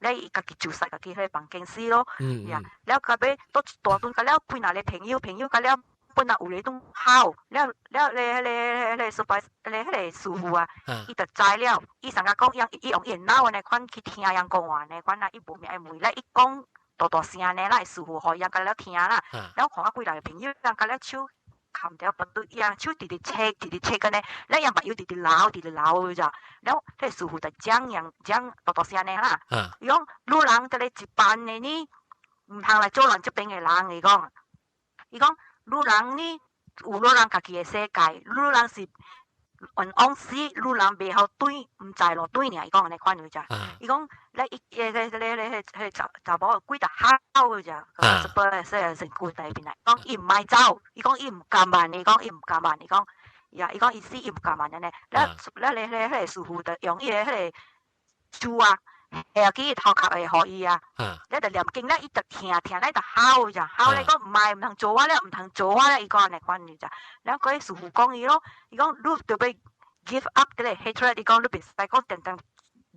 你伊家己自殺，家己彼個房間死咯。呀，了到尾倒一大頓，到了幾若個朋友，朋友到了本來有咧種哭，了了咧彼個彼個 supervisor 咧彼個師傅啊，伊就知了，伊上甲講，伊用伊的腦按呢款去聽人講話呢款啊，伊無名會問咧，伊講大大聲呢，咱師傅予伊甲了聽啦，了看啊幾若個朋友人共了手冚掉不對，伊手直直切，直直切按呢，了伊目蛹直直流，直直流咋，了彼個師傅就講樣講大大聲呢啦，伊講女人這個一般的呢，毋通來做人這邊的人，伊講，伊講。女人呢有女人家己的世界，女人是冤枉死，女人袂曉轉，毋知路轉爾，伊講按呢款有只。伊講咧伊個個個個個查查某幾逐哭有只，說身軀內面來，講伊毋愛走，伊講伊毋甘願，伊講伊毋甘願，伊講，呀，伊講伊死伊毋甘願按呢。了了咧咧彼個師傅就用伊个彼個珠啊，下去伊頭殼會予伊啊，咧就念經咧，伊就聽聽咧就哭咋，哭咧講毋愛毋通做我了，毋通做我了，伊講按呢款爾咋。了嗰個師傅講伊咯，伊講你著欲 give up 這個 hatred，伊講你袂使講定定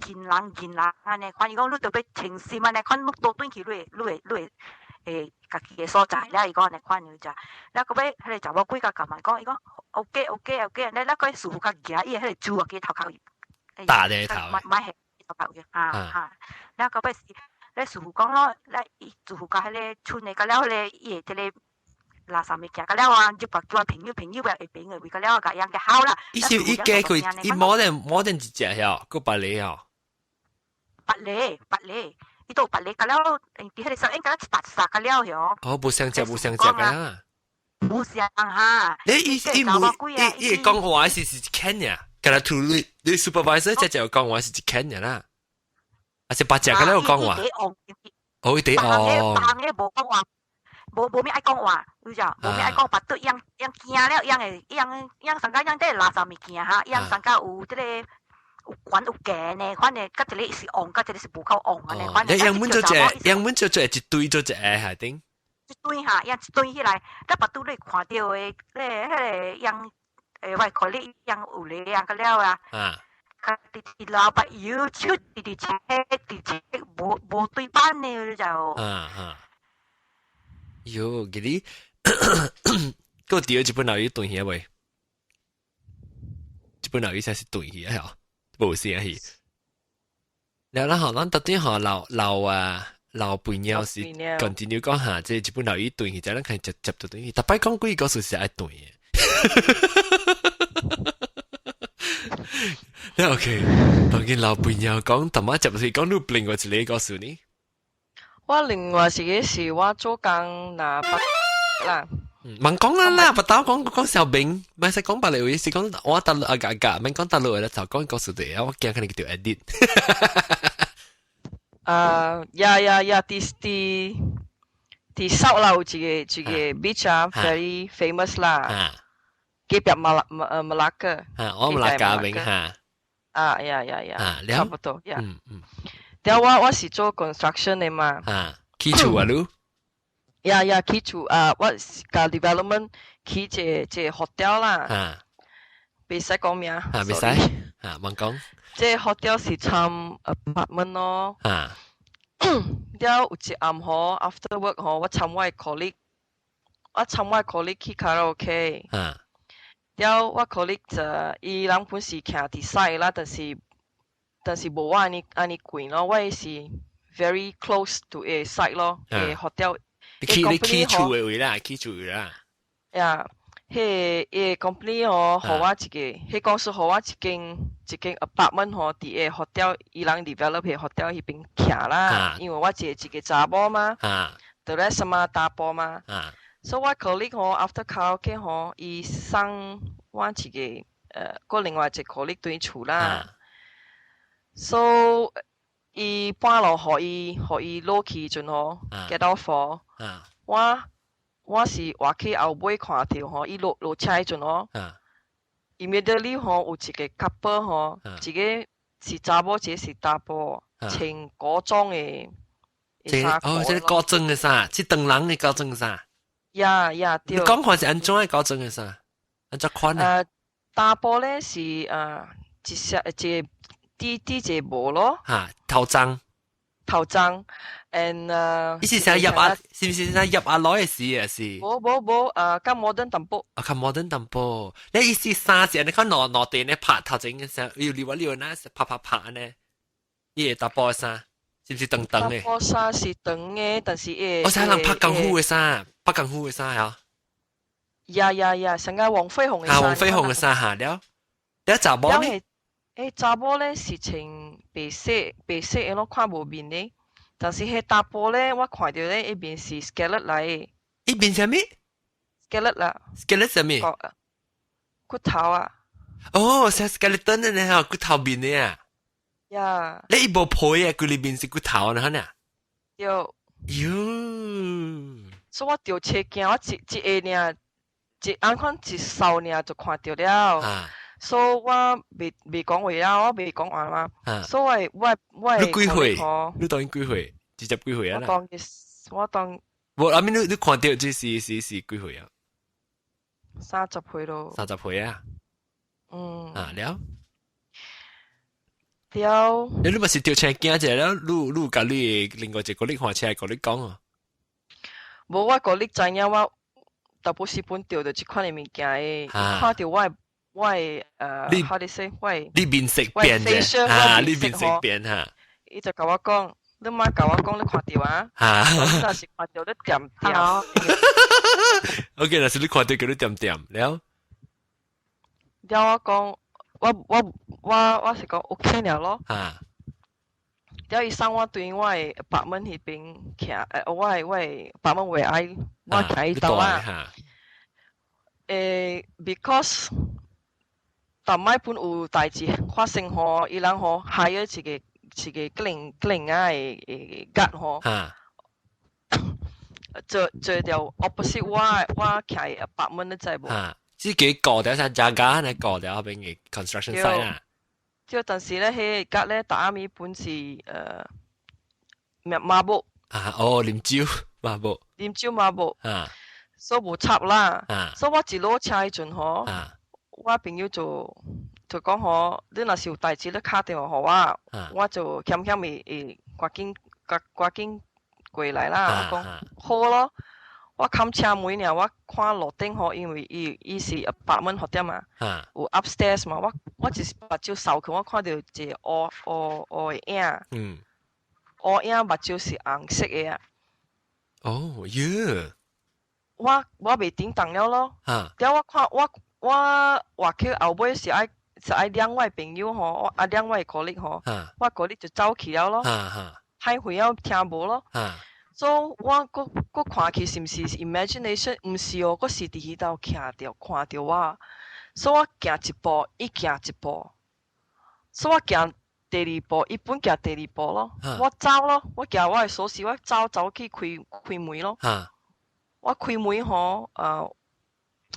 見人見人按呢款，伊講你著欲清心按呢款，你倒轉去你會家己的所在了，伊講按呢款就，了閣尾彼个查某鬼甲共問講，伊講 OK，了了個師傅較舉伊的彼个珠啊，去頭殼打咧頭，買買頭殼啊哈，了閣尾是，咧師傅講咯，咧伊師傅共彼个村的，甲了彼个伊的這个垃圾物件，甲了啊，就把叫朋友朋友會朋友為甲了共樣嘅好啦。伊是伊加佢，伊冇定冇定一隻曉，閣別個哦。別個別個，伊都別個，甲了，佇彼个時應該一沓一沓甲了曉。哦，無相接無相接啊。無相哈。你伊伊無伊伊講話是一間呀，敢若圖你你 supervisor 只隻講話是一間呀啦，還是八隻敢若有講話？哦，伊第哦。別個無講話。無無咩愛講話，你知無咩愛講，腹肚樣樣驚了，樣會樣樣上個樣這垃圾物件哈，樣上個有這個有懸有懸的，反正佮一個是旺，佮一個是無夠旺按呢。反正樣本做隻，樣本做隻一堆做隻係頂。一堆哈，樣一堆起來，咱腹肚你看著的，咧彼个樣，我看你樣有咧樣個了啊。啊。較直直老把油手直直切，直切無無對版的就。啊啊。喲，給你，閣第二一本老魚斷去未？這本老魚才是斷去啊，無聲去。了然後，咱特底吼老老啊老肥貓是 continue 講下，這一本老魚斷去，才咱可以接接到斷去。逐擺講鬼故事是愛斷的。了 OK，當見老肥貓講，淡仔接落去講，你另外一個故事呢？我另外一個是我做工若北啦，毋講啦啦，不打講講小明，唔使講別個話，是講我大陸啊嘎嘎，免講大陸話啦，就講故事的，我驚可能叫 edit。啊，yeah yeah yeah！佇佇佇 South 啦，有一個一個 beach 啊，very famous 啦，隔壁馬馬馬拉克。啊，我馬拉加明哈。啊 yeah yeah yeah！差不多 yeah。嗯嗯。了我我是做 construction 的嘛。啊，起厝啊，你？ Yeah yeah，起厝啊，我是共 development 起一個一個 hotel 啦。啊。袂使講名。啊，袂使。啊，莫講。這個 hotel 是參 apartment 咯。啊。了有一暗吼，after work 吼，我參我的 colleague，我參我的 colleague 去卡拉 OK。啊。了我 colleague 就伊人本是徛佇 side 啦，但是但是無我按呢按呢近咯，我是 very close to 伊 side 咯，個 hotel。你去你起厝的位啦，起厝位啦。 Yeah，彼個伊個 company 吼，予我一個，彼公司予我一間一間 apartment 吼，佇個 hotel 伊人 develop 彼 hotel 彼邊徛啦，因為我一個一個查某嘛，就咧什麼查埔嘛，所以我 colleague 吼 after karaoke 吼，伊送我一個閣另外一個 colleague 轉厝啦，so 伊半路予伊予伊落去陣吼，get off 吼，我我是活去後尾看著吼，伊落落車彼陣吼，immediately 吼有一個 couple 吼，一個是查某，一個是查埔，穿古裝的衫。哦，這個古裝的衫，是唐人的古裝的衫。 Yeah yeah，對。你講看是按怎的古裝的衫？按怎款的？查埔咧是一些一個滴滴一個帽咯。哈，頭鬃。頭鬃，and 伊是啥入啊？是毋是啥入阿來的時啊？是？無無無，較 modern 淡薄。啊，較 modern 淡薄。你意思衫是按呢較挪挪地呢拍頭前嘅衫，又溜啊溜那拍拍拍呢？伊個查埔衫是毋是長長的？查埔衫是長的，但是伊我睇人拍功夫的衫，拍功夫的衫啊。 Yeah yeah yeah！成個黃飛鴻的衫。啊，黃飛鴻的衫哈了，了查某呢？查某咧是穿白色白色的咯，看無面的。但是彼查埔咧，我看著咧，伊面是 skeleton 來的。伊面啥物？skeleton 啦。 skeleton 啥物？骨頭啊。哦，像 skeleton 的呢，骨頭面的啊。 Yeah。你伊無皮啊，規裡面是骨頭呢，哈呢？對。喲。所以我著車驚，我一一下爾，一按款一掃爾就看著了。啊。所以我未未講話啊，我未講話嘛。所以我我你幾歲？你當幾歲？直接幾歲啊？我當我當。無，阿咪你你看著這是是是幾歲啊？ 30歲咯。 30歲啊？嗯。啊了。了。你咪是著車驚者了，你佮你另外一個你看車佮你講啊？無，我個你知影我大部時本著著這款的物件的，看著我的how to say，我的你面色變啫，啊，你面色變哈。伊就共我講，你媽共我講，你看著啊，你若是看著你恬恬。 OK，若是你看著叫你恬恬了。了我講，我是講 OK 了咯。了伊送我對我的apartment 彼邊徛，我的apartment 位愛我徛彼度啊。because 逐擺本有代誌發生吼，伊人吼 hire 一個更更仔的 guard 吼，做條 opposite 我徛的 apartment 你知無？自己過掉啥加加嚟過掉後邊嘅 construction site 啊。對，但是咧，彼個 guard 咧，逐暗暝本是咩 mabuk。啊，哦，啉酒 mabuk。啉酒 mabuk。所以無插啦。所以我一落車彼陣吼，我朋友就講吼，你若是有代誌，你敲電話予我，我就險險會趕緊趕趕緊過來啦。我講好咯，我冚車門爾，我看樓頂吼，因為伊是 apartment hotel 嘛，有 upstairs 嘛，我一目睭掃去，我看著一個烏烏烏的影，烏影目睭是紅色的啊。哦，喲！我袂頂動了咯。了我看我活去後尾是愛兩位朋友吼，我啊兩位 colleague 吼，我 colleague 就走去了咯，太遠了聽無咯。所以我閣閣看去是毋是 imagination？毋是哦，閣是佇彼度徛著看著我，所以我行一步，伊行一步，所以我行第二步，伊本行第二步咯。我走咯，我舉我的鎖匙，我走走去開開門咯。我開門吼，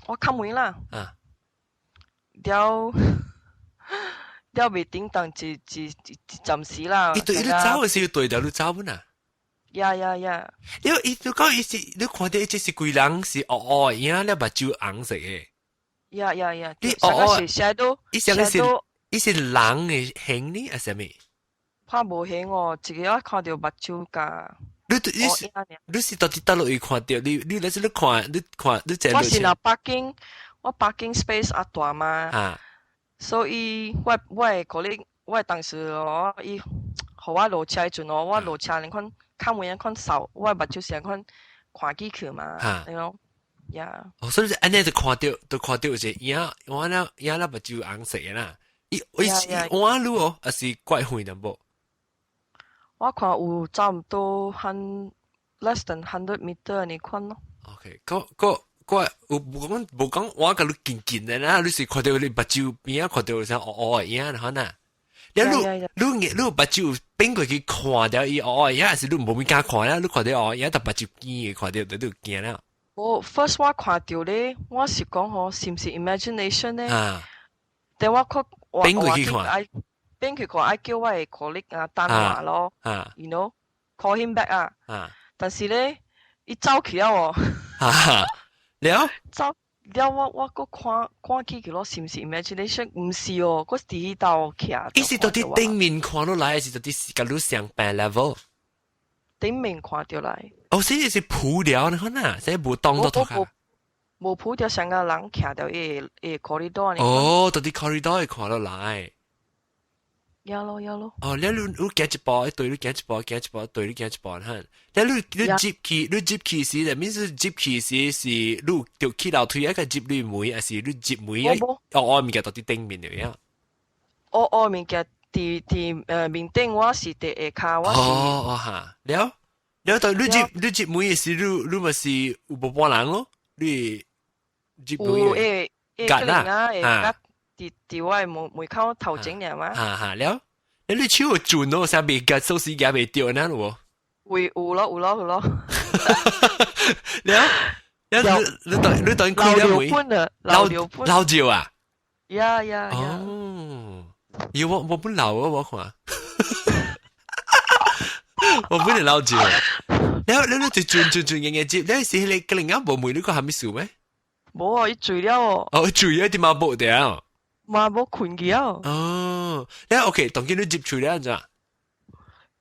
我敲門啦。了了袂頂當一暫時啦。伊對伊走的時對著你走本啊？ Yeah yeah yeah！因為伊就講伊是你看著伊這是規人是烏烏的影，了目睭紅色的。 Yeah yeah yeah！你烏烏是 shadow，伊上個是伊是人的形呢，還是啥物？看無形哦，一個我看著目睭佮。你是到底佗落去看著？你那是你看你看你我是若 parking，我 parking space 較大嘛。所以我的可能我的同事哦，伊予我落車的陣哦，我落車連看敲門看掃，我的目睭是按款看起去嘛，you know，yeah。哦，所以按呢就看著，就看著有一個影，我那影那目睭紅色的啦。伊伊換路哦，還是怪遠淡薄？我看有差毋多 less than 100 meter 按呢款咯。 OK，個個個有無講無講，我共你近近的啦，你是看著你目睭邊仔看著像烏烏的影，可能。你你你目睭變過去看著伊烏烏的影，還是你無物敢看啦？你看著烏影，但目睭見看著就驚了。我 first 我看著咧，我是講吼，是毋是 imagination 咧？等我看變過去看。變去看，愛叫我的 colleague 啊，等我咯，you know，call him back 啊。但是咧，伊走去了哦。了？走了，我閣看看起去咯，是毋是 imagination？毋是哦，我是佇彼度徛。伊是到底頂面看落來，還是到底是共你相平 level？頂面看著來。哦，所以是鋪了，你看呐，所以無當到頭殼。無鋪掉，上個人徛著伊 corridor。哦，到底 corridor 會看落來。呀咯呀咯。哦，你行一步，對你行一步，行一步，對你行一步，哈。你你入去，你入去時，that means 入去時是你著去樓梯一個入你門，還是你入門？哦哦，物件到底頂面的呀？哦哦，物件佇面頂，我是佇下跤，我是。哦哦哈，了了，到你入門的時，你咪是有無半人咯？你入門有會會可能啊，會較佇我的門口頭前爾嘛。哈哈，了，你手有準咯，啥袂夾手時夾袂著呢咯？會有咯有咯有咯。了，了你等開了門？老尿本老尿啊？ Yeah yeah yeah！哦，有我本老啊，我看，我本嚟老尿。了了你就轉轉轉嘅嘅接，你是你個另一部門你個係咩事咩？無啊，伊醉了哦。哦，醉了點解冇掉？嘛無困去啊。哦，你 OK，當見你入去了咋？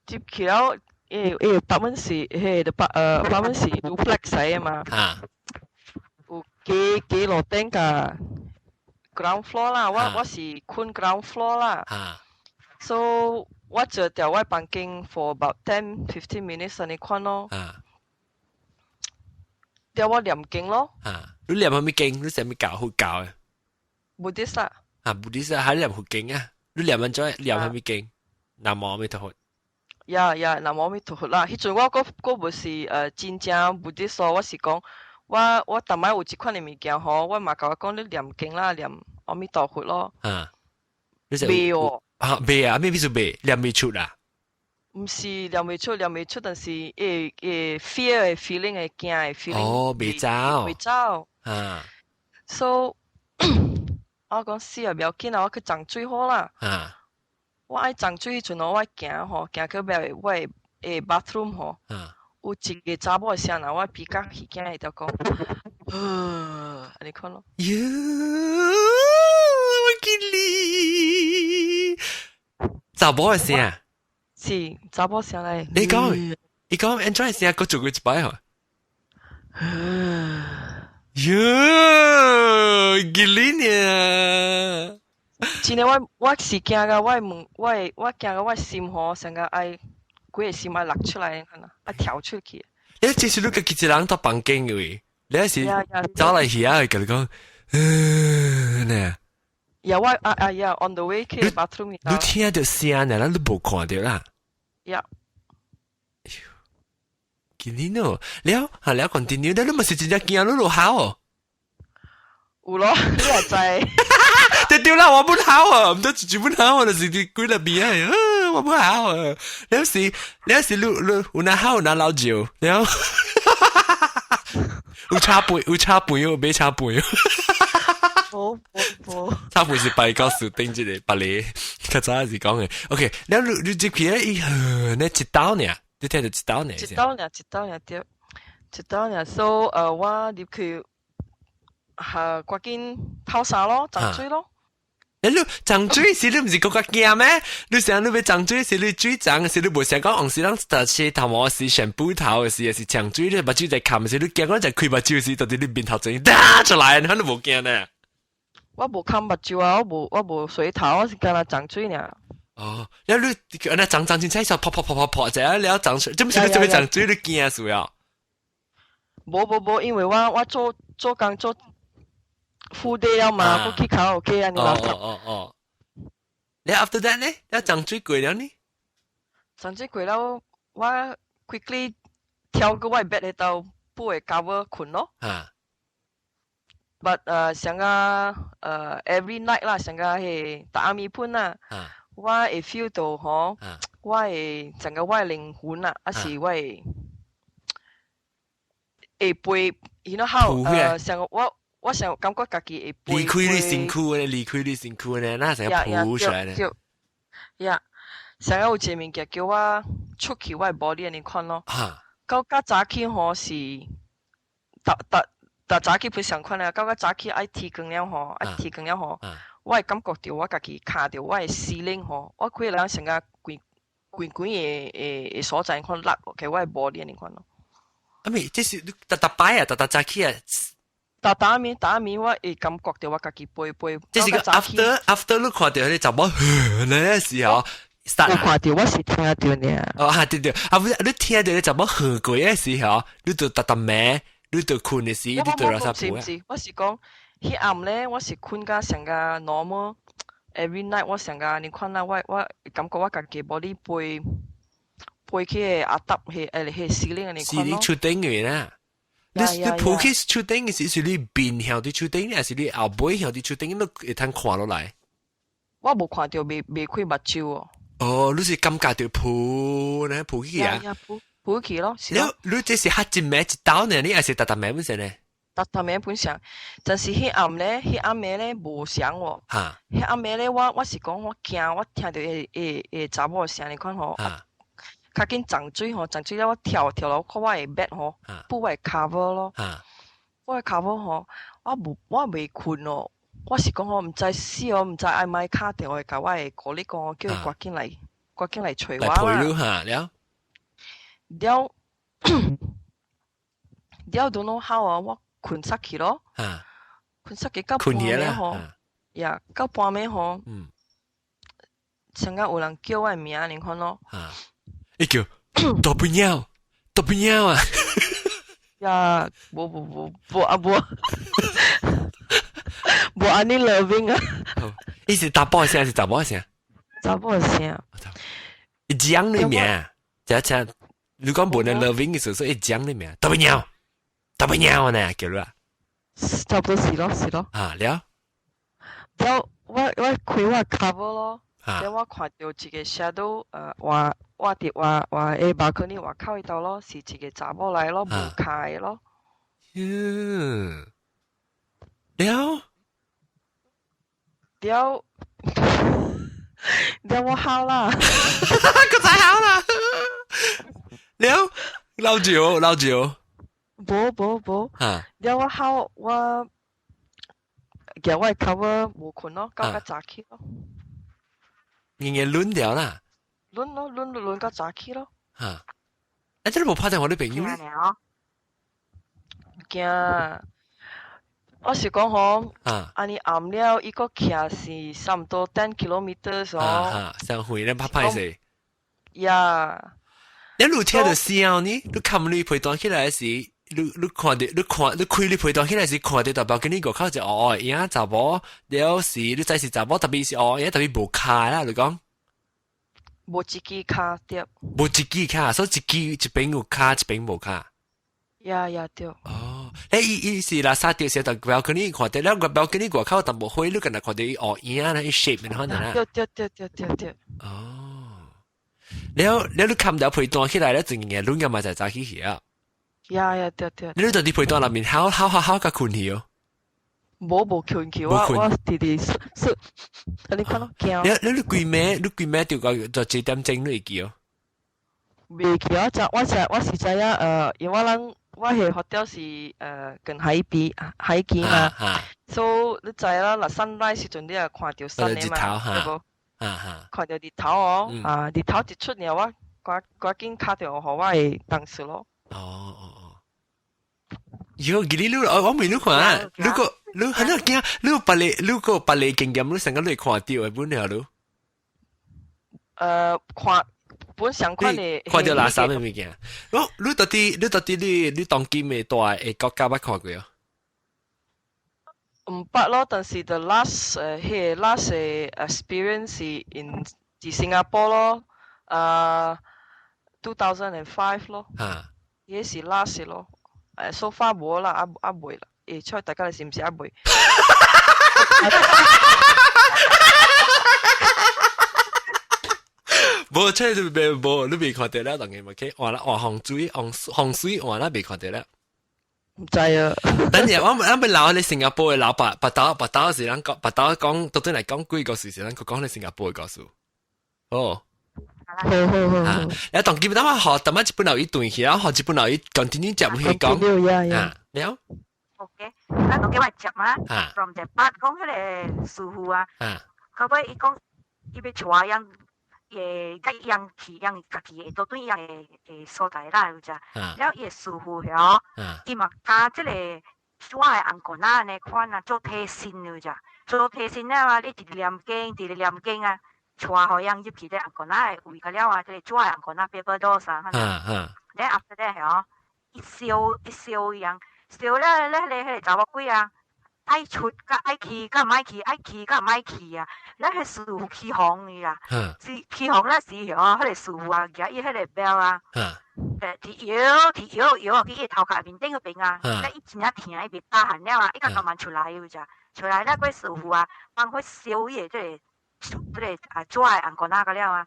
入去了，apartment 是，彼個 apartment 是 duplex 嚟嘛。有幾幾樓頂甲 ground floor 啦，我是睏 ground floor 啦。So 我坐佇我房間 for about 10-15 minutes 按呢款咯。了我念經咯。啊，你念啥物經？你啥物教佛教嘅？ Buddhist 啦。啊，Buddhist 還念佛經啊？你念按怎念啥物經？南無阿彌陀佛。 Yeah，南無阿彌陀佛啦。彼陣我閣無是真正 Buddhist，我是講我逐擺有這款的物件吼，我嘛共我講你念經啦，念阿彌陀佛咯。啊，你袂哦。啊，袂啊，咩意思袂？念袂出啊？毋是念袂出，念袂出，但是會 fear 的 feeling 會驚的 feeling。哦，袂走。袂走。啊。 So 我講死啊，不要緊啊，我去沖水好啦。我愛沖水彼陣我行吼，行去尾我的 bathroom 吼，有一個查某的聲，我鼻角耳仔會著講，按呢款咯。喲，我見你，查某的聲。是查某聲來。你講，你講，按怎聲，閣做過一擺吼。喲，見你呢？真的，我是驚到我問我驚到我心吼，成個愛規個心愛落出來，可能愛跳出去。你這是你家己一人佇房間位，你是走來遐會共你講，呢？ Yeah，我啊啊 yeah，on the way 去 bathroom。你聽著聲呢，你無看著啦。 Yeah。見你喏，了啊了，continue，你毋是真正驚你落哭哦。有咯，你也知。對對啦，我不哭啊，毋知一句不哭啊，就是佇規個邊啊，我不哭啊。你是你有哪哭有哪老笑，了有茶杯有茶杯有買茶杯。無無無。茶杯是拜到樹頂一個別個，較早是講的。OK，了你你入去咧，伊你一道爾，你聽著一道爾。一道爾，一道爾對，一道爾。So 我入去。嚇，趕緊透衫咯，沖水咯。你沖水時你毋是閣較驚咩？你想你欲沖水時你水沖時你無想講，往時人就洗頭毛時、shampoo 頭的時，還是沖水你目睭在崁時，你驚講在開目睭時，到底你面頭前打出來，你都無驚呢？我無崁目睭啊，我無洗頭，我是干焦沖水爾。哦，了你按呢沖沖凊彩手潑潑潑潑潑，者了沖水，這毋是你做欲沖水你驚死啊？無無無，因為我做做工做 full day 了嘛，閣去卡拉 OK 啊，你哦哦哦，你 after that 呢？你沖水過了呢？沖水過了，我 quickly 跳過我 bed 彼度，鋪個 cover 睏咯。But 上個every night 啦，上個係逐暗暝晡啦，我會 feel 到吼，我會整個我的靈魂啊，還是我會會飛，you know how 上個我。我想感覺家己會離開你身軀呢，離開你身軀呢，那成個浮出來呢。 Yeah，上個有一個物件叫我出去我的 body 按呢款咯。到較早起吼是，逐逐逐早起不是相款啊，到較早起愛天光了吼，愛天光了吼，我會感覺著我家己徛著我的 ceiling 吼，我規個人成個規規規个所在款落落去我的 body 按呢款咯。啊咪，這是逐逐擺啊，逐逐早起啊。逐逐暝，逐暝我會感覺著我家己飛飛。這是個 after 你看著彼查某那個時候，我看著我是聽著爾。哦啊對對，啊不是你聽著彼查某喝過的時候，你就逐逐暝，你就睏的時，你就來啥是毋是，我是講，彼暗咧，我是睏甲上個 normal，every night 我上個你看啦，我感覺我家己 body 飛飛去個阿搭彼 ceiling 按呢款咯。是你出頂嘅啦。你浮去厝頂的時，是你面向佇厝頂，還是你後背向佇厝頂？你會通看落來？我無看著，未開目睭哦。哦，你是感覺著浮呢？浮起啊？浮浮起咯。你你這是較一暝一道呢？你還是逐逐暝本身呢？逐逐暝本身，但是彼暗咧，彼暗暝咧無相喎。彼暗暝咧，我是講我驚，我聽著彼查某聲，你看吼。較緊沖水吼，沖水了我跳跳落去我的 bed 吼，鋪我的 cover 咯。我的 cover 吼，我無我未睏咯，我是講我毋知死哦，毋知愛莫敲電話共我的顧你講，叫伊趕緊來，趕緊來揣我來陪你嚇了。了了，don't know how 啊，我睏煞去咯。睏煞去到半暝吼，呀，到半暝吼。像個有人叫我的名，你看咯。啊！伊叫大笨鳥，大笨鳥啊！呀，無無無無啊無，無按呢 loving 啊！伊是查埔聲，是查某聲？查某聲。伊講你名，這這，你講無能 loving 嘅時候，伊講你名，大笨鳥，大笨鳥呢，叫你啊？差不多是咯，是咯。啊了。了，我開我 cover 咯。了我看著一個 shadow，我佇我的 balcony 外口彼度咯，是一個查某來咯，無跤的咯。嗯，了了了我哭啦，閣再哭啦，了老酒老酒，無無無，了我哭我，夾我的 cover 無睏咯，到較早起咯。硬硬攆掉啦，攆咯，攆攆到早起咯。嚇！欸，這你無拍電話你朋友咧？驚，我是講吼，按呢暗了，伊閣騎是差不多 10 kilometers 哦。啊，上遠咧拍歹勢。呀！你有聽著聲呢？你冚你被單起來時，你看著，你看你開你被單起來時，看著代表跟你外口就哦，影查某了時，你知是查某，特別是哦，影特別無跤啦，你講。無一支跤對。無一支跤，所以一支一邊有跤，一邊無跤。呀呀對。哦，欸，伊是垃圾掉時，就表跟你看著了，個表跟你外口淡薄灰，你敢若看著伊烏影啦，伊 shape 面可能啦。對對對對對對。哦，了了，你冚掉被單起來咧，就硬攆個嘛就早起去啊。呀呀對對。你到佇被單內面，好好好好甲睏去哦。無無睏去，我直直說，你看咯，驚。你幾暝？你幾暝就個就幾點鐘你會記哦？袂記啊！我是知影，因為我人我彼 hotel 是近海邊海邊嘛，所以你知啦，若 sunrise 時陣你也看著山的嘛，對無？看著日頭哦，啊日頭一出來，我趕趕緊敲電話予我的同事咯。哦哦哦。喲，記你我未你看，如果你很驚，你有別个，你個別个經驗，你成個你看著的本了你。看本相款的。看著垃圾的物件。我你到底你當今的大的國家捌看過哦？毋捌咯，但是 the last 彼个 last experience 是 in 佇新加坡咯，2005咯。彼是 last 咯。So far 無啦，猶猶未啦。會出大家是毋是猶未？無，這你未無，你未看著了，當然嘛去換啦，換風水，換風水換啦，未看著了。毋知啊。等陣我我欲留你新加坡的老闆，白刀白刀是咱講，白刀講，到底來講幾個事是咱講你新加坡的故事。哦。好好好。啊，你當記得嘛？學，但係一本留一段去，然後學一本留一 continue 接去講。啊，了。 OK，咱當叫我接嘛。From the part 講彼個師傅啊。後尾伊講，伊欲帶人。會甲伊樣去，樣家己會倒轉伊樣的所在啦，有只。了伊的師傅遐，伊嘛教這個我的翁公仔按呢款啊，做提神有只，做提神了啊，你直直念經，直直念經啊，帶予人入去這翁公仔的位，個了啊，這個紙的翁公仔 paper dolls 啊，了 after that 遐，一燒一燒伊樣，燒了咧咧彼個查某鬼啊！愛出佮愛去，佮毋愛去，愛去佮毋愛去啊！咱彼師傅起哄伊啊，是起哄咧時吼，彼個師傅啊，舉伊彼個 bell 啊，佇搖佇搖搖去伊頭殼面頂彼邊啊，咧伊真正疼，伊袂擔了啊，伊甲慢慢出來有只，出來了過師傅啊，幫火燒伊的這個啊紙的翁公仔個了啊。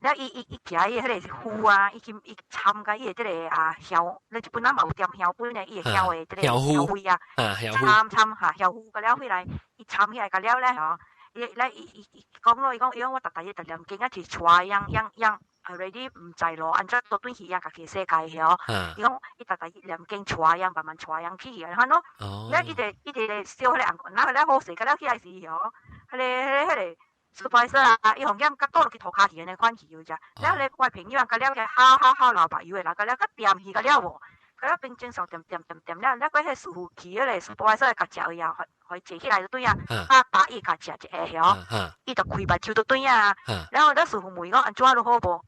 了伊伊伊舉伊彼個符啊，伊去伊參佮伊的這個啊香，你本來嘛有點香粉的，伊會香的這個香灰啊，參參哈香符個了回來，伊參起來個了咧吼，伊來伊伊伊講咯，伊講伊講我逐逐日逐念經啊，是帶樣樣樣 already 毋知咯，按怎倒轉去樣家己世界曉。伊講伊逐逐念經帶樣，慢慢帶樣去按款咯。了伊就伊就燒彼个紅，那了好勢，甲了起來時吼，彼个 supervisor 啊，伊予染甲倒落去塗跤去按呢款去有只。了咧我朋友啊，甲了個好好好流目油的啦，甲了較掂去甲了無，甲了冰正常掂掂掂掂了，了過彼師傅去彼个 supervisor 共食伊啊，予伊坐起來就對啊，啊打伊共食一下曉，伊就開目睭就對啊。然後了師傅問伊講按怎你好無？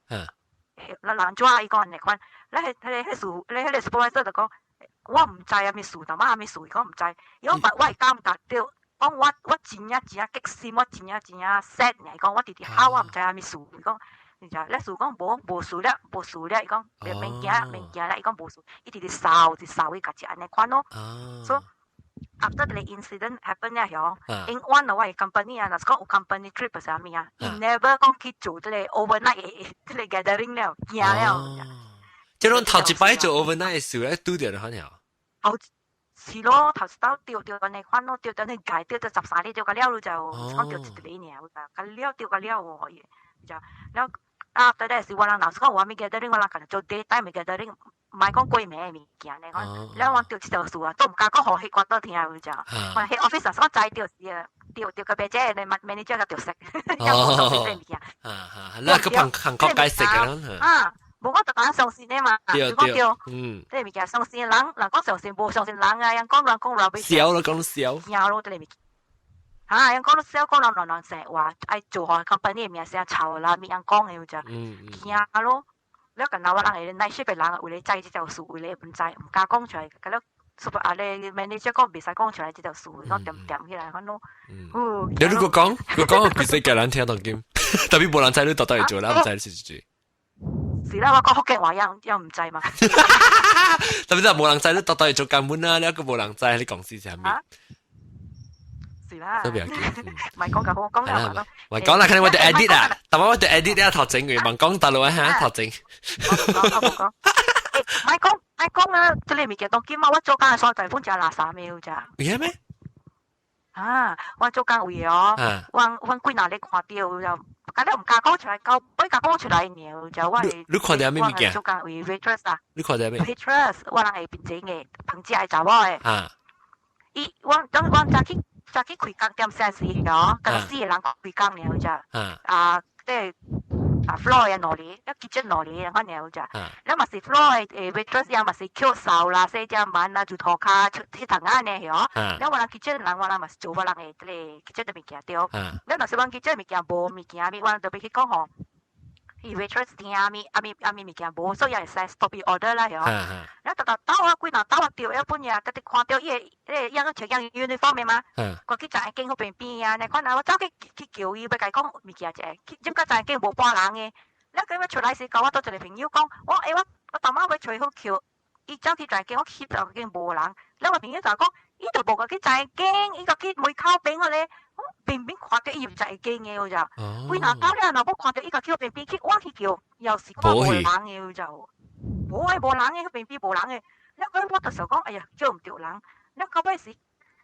咱人怎伊講按呢款，了彼彼個彼師傅，咧彼個 supervisor 就講，我毋知啥物事，淡仔啥物事，伊講毋知，伊講我會感覺著。講我真正真正激心，我真正真正 sad 爾，伊講我直直哭，我毋知啥物事，伊講，你知，咧師講無無事了，無事了，伊講免驚免驚啦，伊講無事，伊直直掃直掃伊家己按呢款咯。所以 after the incident happen 了曉，因阮我的 company 啊，若是講有 company trip 啥物啊，伊 never 講去做這個 overnight 這個 gathering 了，驚了。這種頭一擺做 overnight 的時候，拄著了可能。頭是咯，頭一道著著按呢款咯，著著你改著著13日著甲了，就講著一個爾，甲了著甲了喎，就了。after that 是我人老師講，我物 gathering，我人家己做 daytime gathering，毋愛講過暝的物件呢。了我著這條事啊，都毋敢講予彼個倒聽有只。我喺 office 上講知著是啊，著著個白姐的 manager 甲著識，有無做這物件。啊啊，那個旁韓國解釋嘅啊。無我就講相信的嘛，對對，這個物件相信人，人講相信無相信人啊，人講人講人欲笑咯，講笑。驚咯，這個物件。哈，人講你笑講人亂亂說話，愛做予 company 的名聲臭啦，物人講的有只，驚咯。了近來我人會內心的人為了知這條事，為了毋知，毋敢講出來，甲了 super 啊咧 manager 講袂使講出來這條事，講恬恬起來，反正。你如果講，如果講，袂使共人聽當今，特別無人知你到底會做啦，毋知你是是。是啦，我講福建話樣樣毋知嘛。特別就無人知你到底會做根本啦，你個無人知你公司是啥物。是啦。都不要緊。唔係講較好，講了嘛。唔講啦，肯定我哋 edit 啊，但係我哋 edit 咧頭整嘅，唔講大陸話頭整。我冇講。唔係講，唔係講啊！這個物件當今啊，我做工的所在本食垃圾沒有咋。有咩？啊！我做工位哦，我我幾若日看著就，敢若毋敢講出來，到尾敢講出來爾，就我你看著啥物物件？做工位 waitress 啊。你看著啥物？waitress，我人會變成的，烹食的查某的。伊我當我早起早起開工點聲時哦，敢四個人開工爾咋。啊，即係啊 floor 的兩個，一 kitchen 兩個，反爾咋。了嘛是 floor 的 waitress 也嘛是抾掃啦、洗隻碗啦、做塗跤、剃頭仔呢，曉。了我人 kitchen 人，我人嘛是做我人的這個 kitchen 的物件對。了若是阮 kitchen 物件無物件，我人就欲去講吼。伊 waitress 聽啥物啥物啥物物件無，所以會使 stop order 啦，曉。了逐逐兜啊，幾若兜啊，著一本呀，直直看著伊個彼個樣穿樣 uniform 的嘛，我去餐間彼邊邊啊，你看啊，我走去去叫伊，欲共伊講物件者，去入到餐間無半人的。了佢欲出來時，共我拄一個朋友講，我欸我我頭仔欲揣好叫，伊走去餐間，我去到間無人。了我朋友就講，伊都無共去餐間，伊共去門口邊個咧。明明看著伊入餐間的就，幾若兜了，若欲看著伊共去邊邊去，我去叫，又是看無人的就，無的無人的，邊邊無人的。了佢我就想講，哎呀，叫毋著人。了到尾時，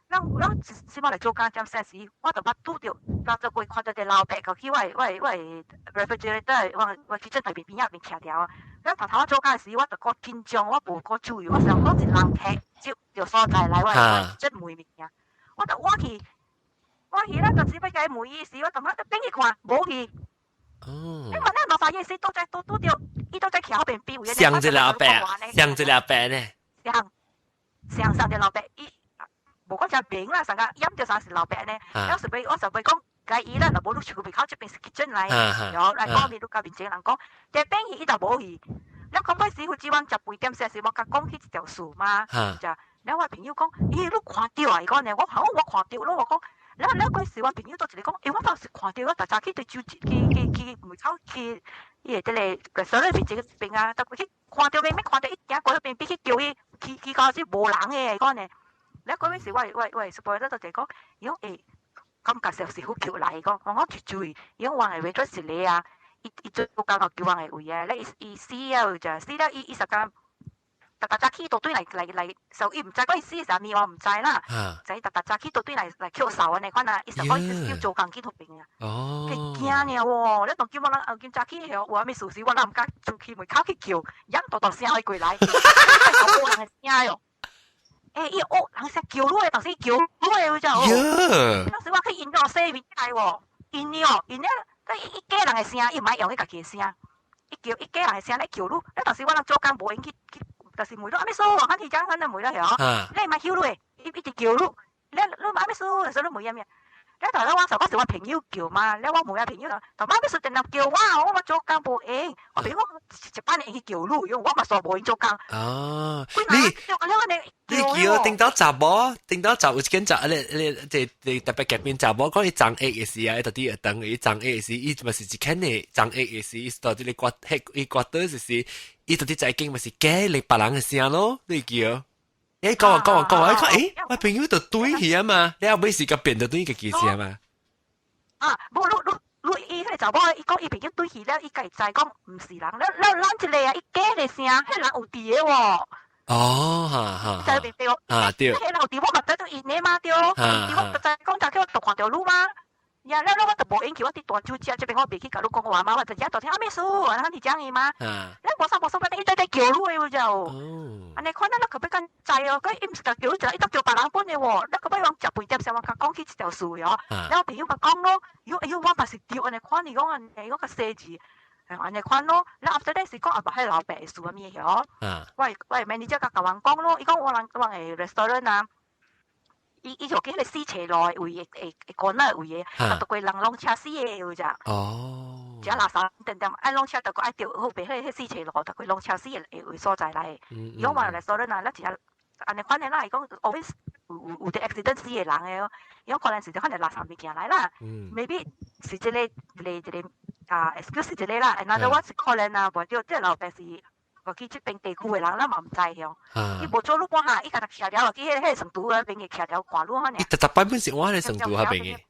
咱咱先仔來做工點啥時，我就捌拄著，六十幾看著一個老伯，共去我的 refrigerator，我我 kitchen 內邊邊仔邊徛條。了頭頭我做工時，我就閣緊張，我無閣注意，我想講一人提接著所在來我我這問物件，我就我去。我去啦，就只欲共伊問伊時，我感覺轉去看，無去。哦。你問咱麻煩伊時，倒在拄拄著，伊倒在徛彼邊邊位。像一老伯，像一老伯呢？像像上一老伯，伊無講誠明啦，上個驗著啥是老伯呢？我是欲我是欲講，共伊啦，若無你出門口這邊是 kitchen 來，然後來講面你共面前人講，這邊去伊就無去。了講尾時，好似阮食飯點時，我共講起一條事嘛，就了我朋友講，咦，你看著啊？伊講呢，我好我看著咯，我講。了了嗰時，我朋友都一個講，欸，我當時看著我逐早去對酒去去去門口去，伊個這個 restaurant 邊這個邊啊，特別去看著明明看著伊行過彼邊，邊去叫伊，去去到時無人的，講呢。了嗰陣時，我我我 supervisor 就講，伊講欸，感覺上是好叫來講，我講就注意，伊講我係 waitress 嚟啊，伊伊做工就叫我的位啊，咧伊伊死了就死了，伊伊實間。逐逐早起都對來來來，所以毋知講伊死啥物，我毋知啦。就逐逐早起都對來來捡掃按呢款啊，伊想講伊叫做工去彼邊啊。哦。佢驚呢喎，你當叫我人後今早起有啥物事時，我人毋敢出去門口去叫，人大大聲會過來，冇人的聲喲。欸，伊哦，人聲叫你的，當時叫你的有只哦。當時我去𪜶個洗面來喎，𪜶哦，𪜶咧，伊假人的聲，伊毋愛用伊家己的聲，伊叫伊假人的聲來叫你。你當時我人做工無閒去去，就是問你啥物事，反正講反正問了曉，你毋愛叫你的，伊一直叫你，你你啥物事，所以你問啥物？你頭先我就講是我朋友叫嘛，你我問下朋友，頭媽咩事定定叫我，我做工無閒，我朋友一班人去叫你，因為我嘛煞無閒做工。哦，你你叫頂到查某，頂到查有一間查，你你這這特別隔邊查某講伊長壓的時啊，伊到底會等伊長壓的時，伊嘛是一間的長壓的時，伊到底你刮迄伊刮倒就是，伊到底在間嘛是假你別人的聲咯，你叫。欸，講話講話講話，講欸，我朋友就對去啊嘛，你後尾是個變就對個記聲嘛。啊，無你你你伊彼個查某，伊講伊朋友對去了，伊家己知講毋是人，了了咱一個啊，伊假的聲，彼人有佇个喎。哦，哈哈。知袂對？啊對。彼人有佇，我嘛知做𪜶的嘛對。對，我就知講就叫我就看著你嘛。呀，了了我就無閒去，我佇大酒食這邊我袂去共你講話嘛，我就遮大聽啥物事，啊，咱是講伊嘛。咱無啥無啥，反正伊在叫你的有只有。按呢款，咱可欲敢知哦？佢伊毋是共叫你一，伊當叫別人本的喎。咱可欲用食飯店時，我共講起這條事哦。了朋友共講咯，喲哎喲，我嘛是對按呢款，伊講按呢，我較細緻，按呢款咯。了後底是講啊，彼老爸的事啥物曉？我我 manager 共共阮講咯，伊講我人我的 restaurant 啊。伊伊就去彼個死斜路的位，會會會關那位的，啊，逐個人攏車死的有只。遮垃圾點點愛攏車，逐個愛著好白彼彼死斜路，逐個攏車死的位所在來。伊講話 restaurant 啊，咱真正按呢款的啦，伊講 always 有有有佇 accident 死的人的哦，伊講可能是這款的垃圾物件來啦。Maybe 是這個一個一個啊，excuse 是這個啦，another one 是可能啊，無對，這老爸是。過去這邊地區的人，咱嘛毋知曉。伊無做路半下，伊干焦徛了去彼彼個成都彼邊的徛了看路可能。伊逐逐擺本是往彼個成都彼邊的。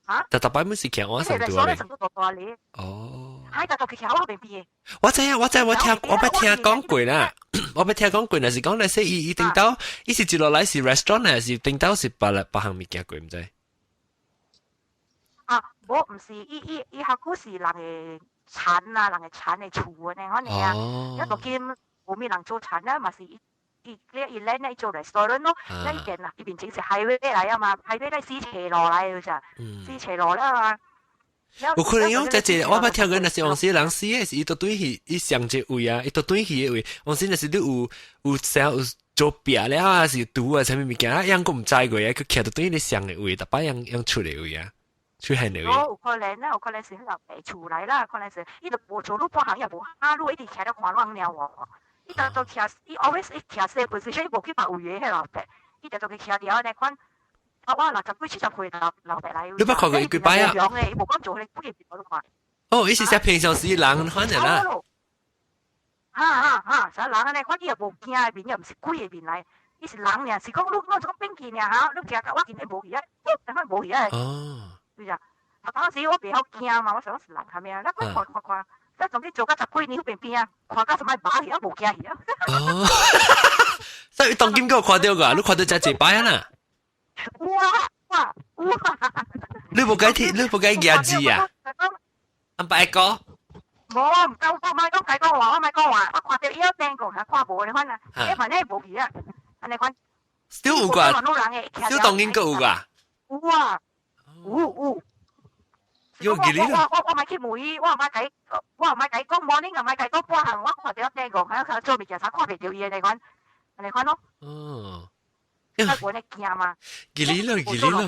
啊？逐逐擺本是徛往成都彼邊。成都大大咧。哦。喺逐逐去徛我邊邊的。我知啊，我知，我聽我捌聽講過啦。我捌聽講過，若是講那說伊伊頂到，伊是一落來是 restaurant 還是頂到是別別項物件過，毋知。啊，無毋是，伊伊伊較久是人的田啊，人的田的厝按呢，可能啊，一個見無物人做田啊，嘛是伊伊伊咧咧做 restaurant 咯，咱伊見啊，伊面前是 highway 來啊嘛，highway 咧死斜路來有咋，死斜路了啊。有可能用這這，我捌聽過，若是往時人死的是伊都對去，伊上一位啊，伊都對去的位。往時若是你有有啥有做壁了啊，是毒啊，啥物物件啊，樣閣毋知過啊，佢徛到對你上的位，逐擺樣樣出的位啊。出現的位。哦，有可能啊，有可能是彼老爸厝來啦，可能是伊就無做路半行也無哈路，一直徛咧看亂了喎。伊當做徛，伊 always 伊徛說不是，伊無去別位的彼老爸，伊就做去徛了按呢款。啊，我60幾70歲老老爸來。你捌看過伊幾擺啊？伊無講做彼個幾個我都看。哦，伊是寫平常時人款的啦。哈哈哈！啥人按呢款，伊也無驚的面，也毋是鬼的面來，伊是人爾，是講你我這個變去爾哈，你徛甲我見伊無去啊，等下無去啊。哦。是啊，啊當時我袂曉驚嘛，我想講是人啥物啊，咱看看看，咱總之做到十幾年彼邊邊啊，看到什麼馬去啊，無驚去啊。哦，所以當今閣有看著過，你看著遮濟擺啊啦？有啊，哇有啊！你無該聽，你無該舉字啊？安排個？無，毋敢，我莫講該講話，我莫講話，我看著伊有變過，看無按呢款啊，伊反正無去啊，按呢款。 Still 有個？Still 當今閣有個？有啊。有有，有記得我我我莫去問伊，我毋愛共伊，我毋愛共伊講，morning 也毋愛共伊講半項，我看著頂個，還做物件啥看袂著伊按呢款，按呢款咯。哦。我咧驚嘛。記得咯，記得咯。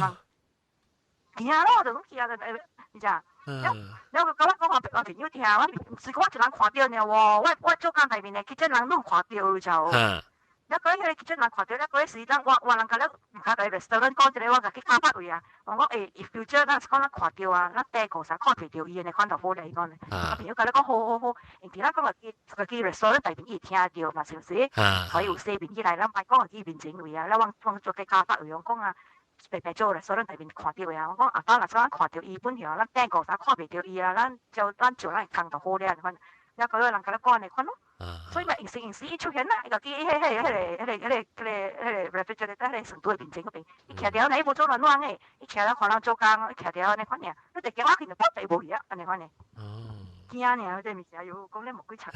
驚咯，就講驚就你知啊？了了，我講我我朋友聽，我是講我一人看著爾喎，我我做工內面的 kitchen 人攏看著就。了嗰彼個 kitchen 人看著了，嗰時咱我我人甲了毋敢共 restaurant 講一個，我共去卡發位啊。我講欸，if future 咱是講咱看著啊，咱第個啥看袂著伊按呢款就好咧，伊講咧。我朋友共你講好好好，因為咱講個去去 restaurant 內面伊會聽著嘛，是毋是？所以有洗面起來，咱莫講去面前位啊，咱往往做去卡發位，講啊。白白做 restaurant 內面看著的啊，我講啊，當若咱看著伊本曉，咱第個啥看袂著伊啊，咱就咱做咱工就好咧，款。了嗰個人共你講按呢款咯。所以咪應時應時伊出現啦，伊個去彼彼彼個彼個彼個彼個彼個 refrigerator 彼個床拄的面前嗰邊，伊徛佇遐，伊無做亂亂的，伊徛了看人做工，伊徛佇遐按呢款爾，你直驚我去就跑地無去啊，按呢款的。驚爾，這物件又講咧無鬼賊。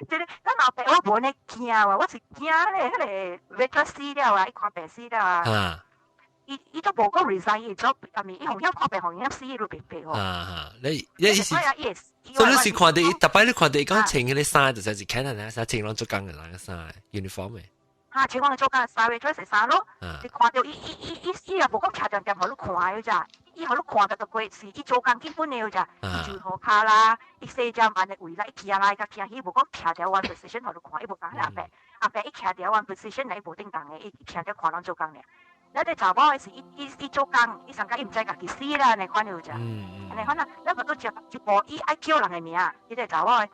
這個咱老爸我無按呢驚喎，我是驚咧，彼個 waitress 死了啊，伊看病死了啊。伊伊都無講 resign 伊做，啊咪伊風險看病風險死，伊就白白哦。啊哈，你你意思？所以你是看到伊，逐擺你看到伊講穿彼个衫，就是看人啊，穿攏做工的人个衫，uniform 的。哈，穿阮做工衫，waitress 衫咯。你看到伊伊伊伊伊也無講徛定定予你看的咋，伊予你看到就過是伊做工基本的咋，伊就塗跤啦，伊洗只慢的位啦，伊徛來甲徛去，無講徛佇 one position 予你看，伊無共阿伯，阿伯伊徛佇 one position 來伊無叮當的，伊徛佇看人做工爾。咱這查某的是伊伊伊做工，伊上較伊毋知家己死啦，按呢款有咋？按呢款啊，咱個都食一步，伊愛叫人的名，彼個查某的。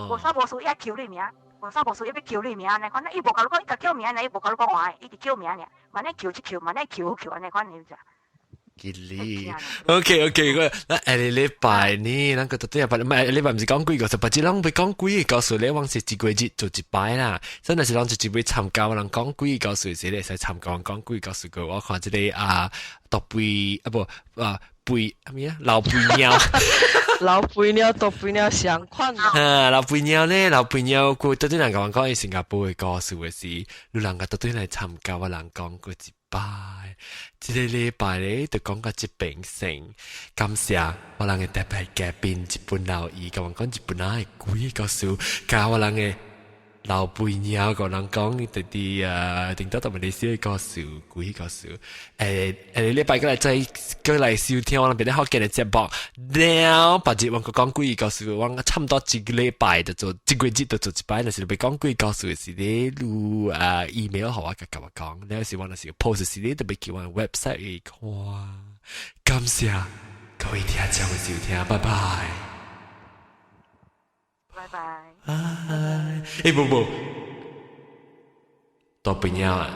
無啥無事，伊愛叫你名，無啥無事，伊欲叫你名，按呢款，伊無共你講，伊共叫名，伊無共你講話，伊直叫名爾，慢咧叫一叫，慢咧叫叫，按呢款有咋？吉利，OK OK，個咱下個禮拜呢，咱個到底係唔係禮拜毋是講鬼故事，別只攏欲講鬼故事咧，往是一個月做一擺啦。真係是攏一一擺參加，人講鬼故事時咧，會使參加講鬼故事個。我看這個啊，獨背啊無啊背啊咩啊老背貓，老背貓獨背貓相款啊，老背貓咧，老背貓佢到底人講講新加坡的故事的時，你人個到底來參加我人講過一擺。這個禮拜咧就講到這邊先，感謝我人的特別嘉賓日本老姨，共我講日本人的鬼故事，佮我人的老背貓共人講佇佇啊，頂到馬來西亞的故事，鬼故事。欸，禮拜過來再過來收聽我人別咧福建的節目。了，別日我講鬼故事，我差不多一個禮拜就做，一個月就做一擺。若是欲講鬼故事的時咧，你啊 email 予我，共我講。了是我若是有 post 時咧，特別去我 website 去看。感謝各位聽眾的收聽，拜拜。拜拜。欸，無無，大朋友啊，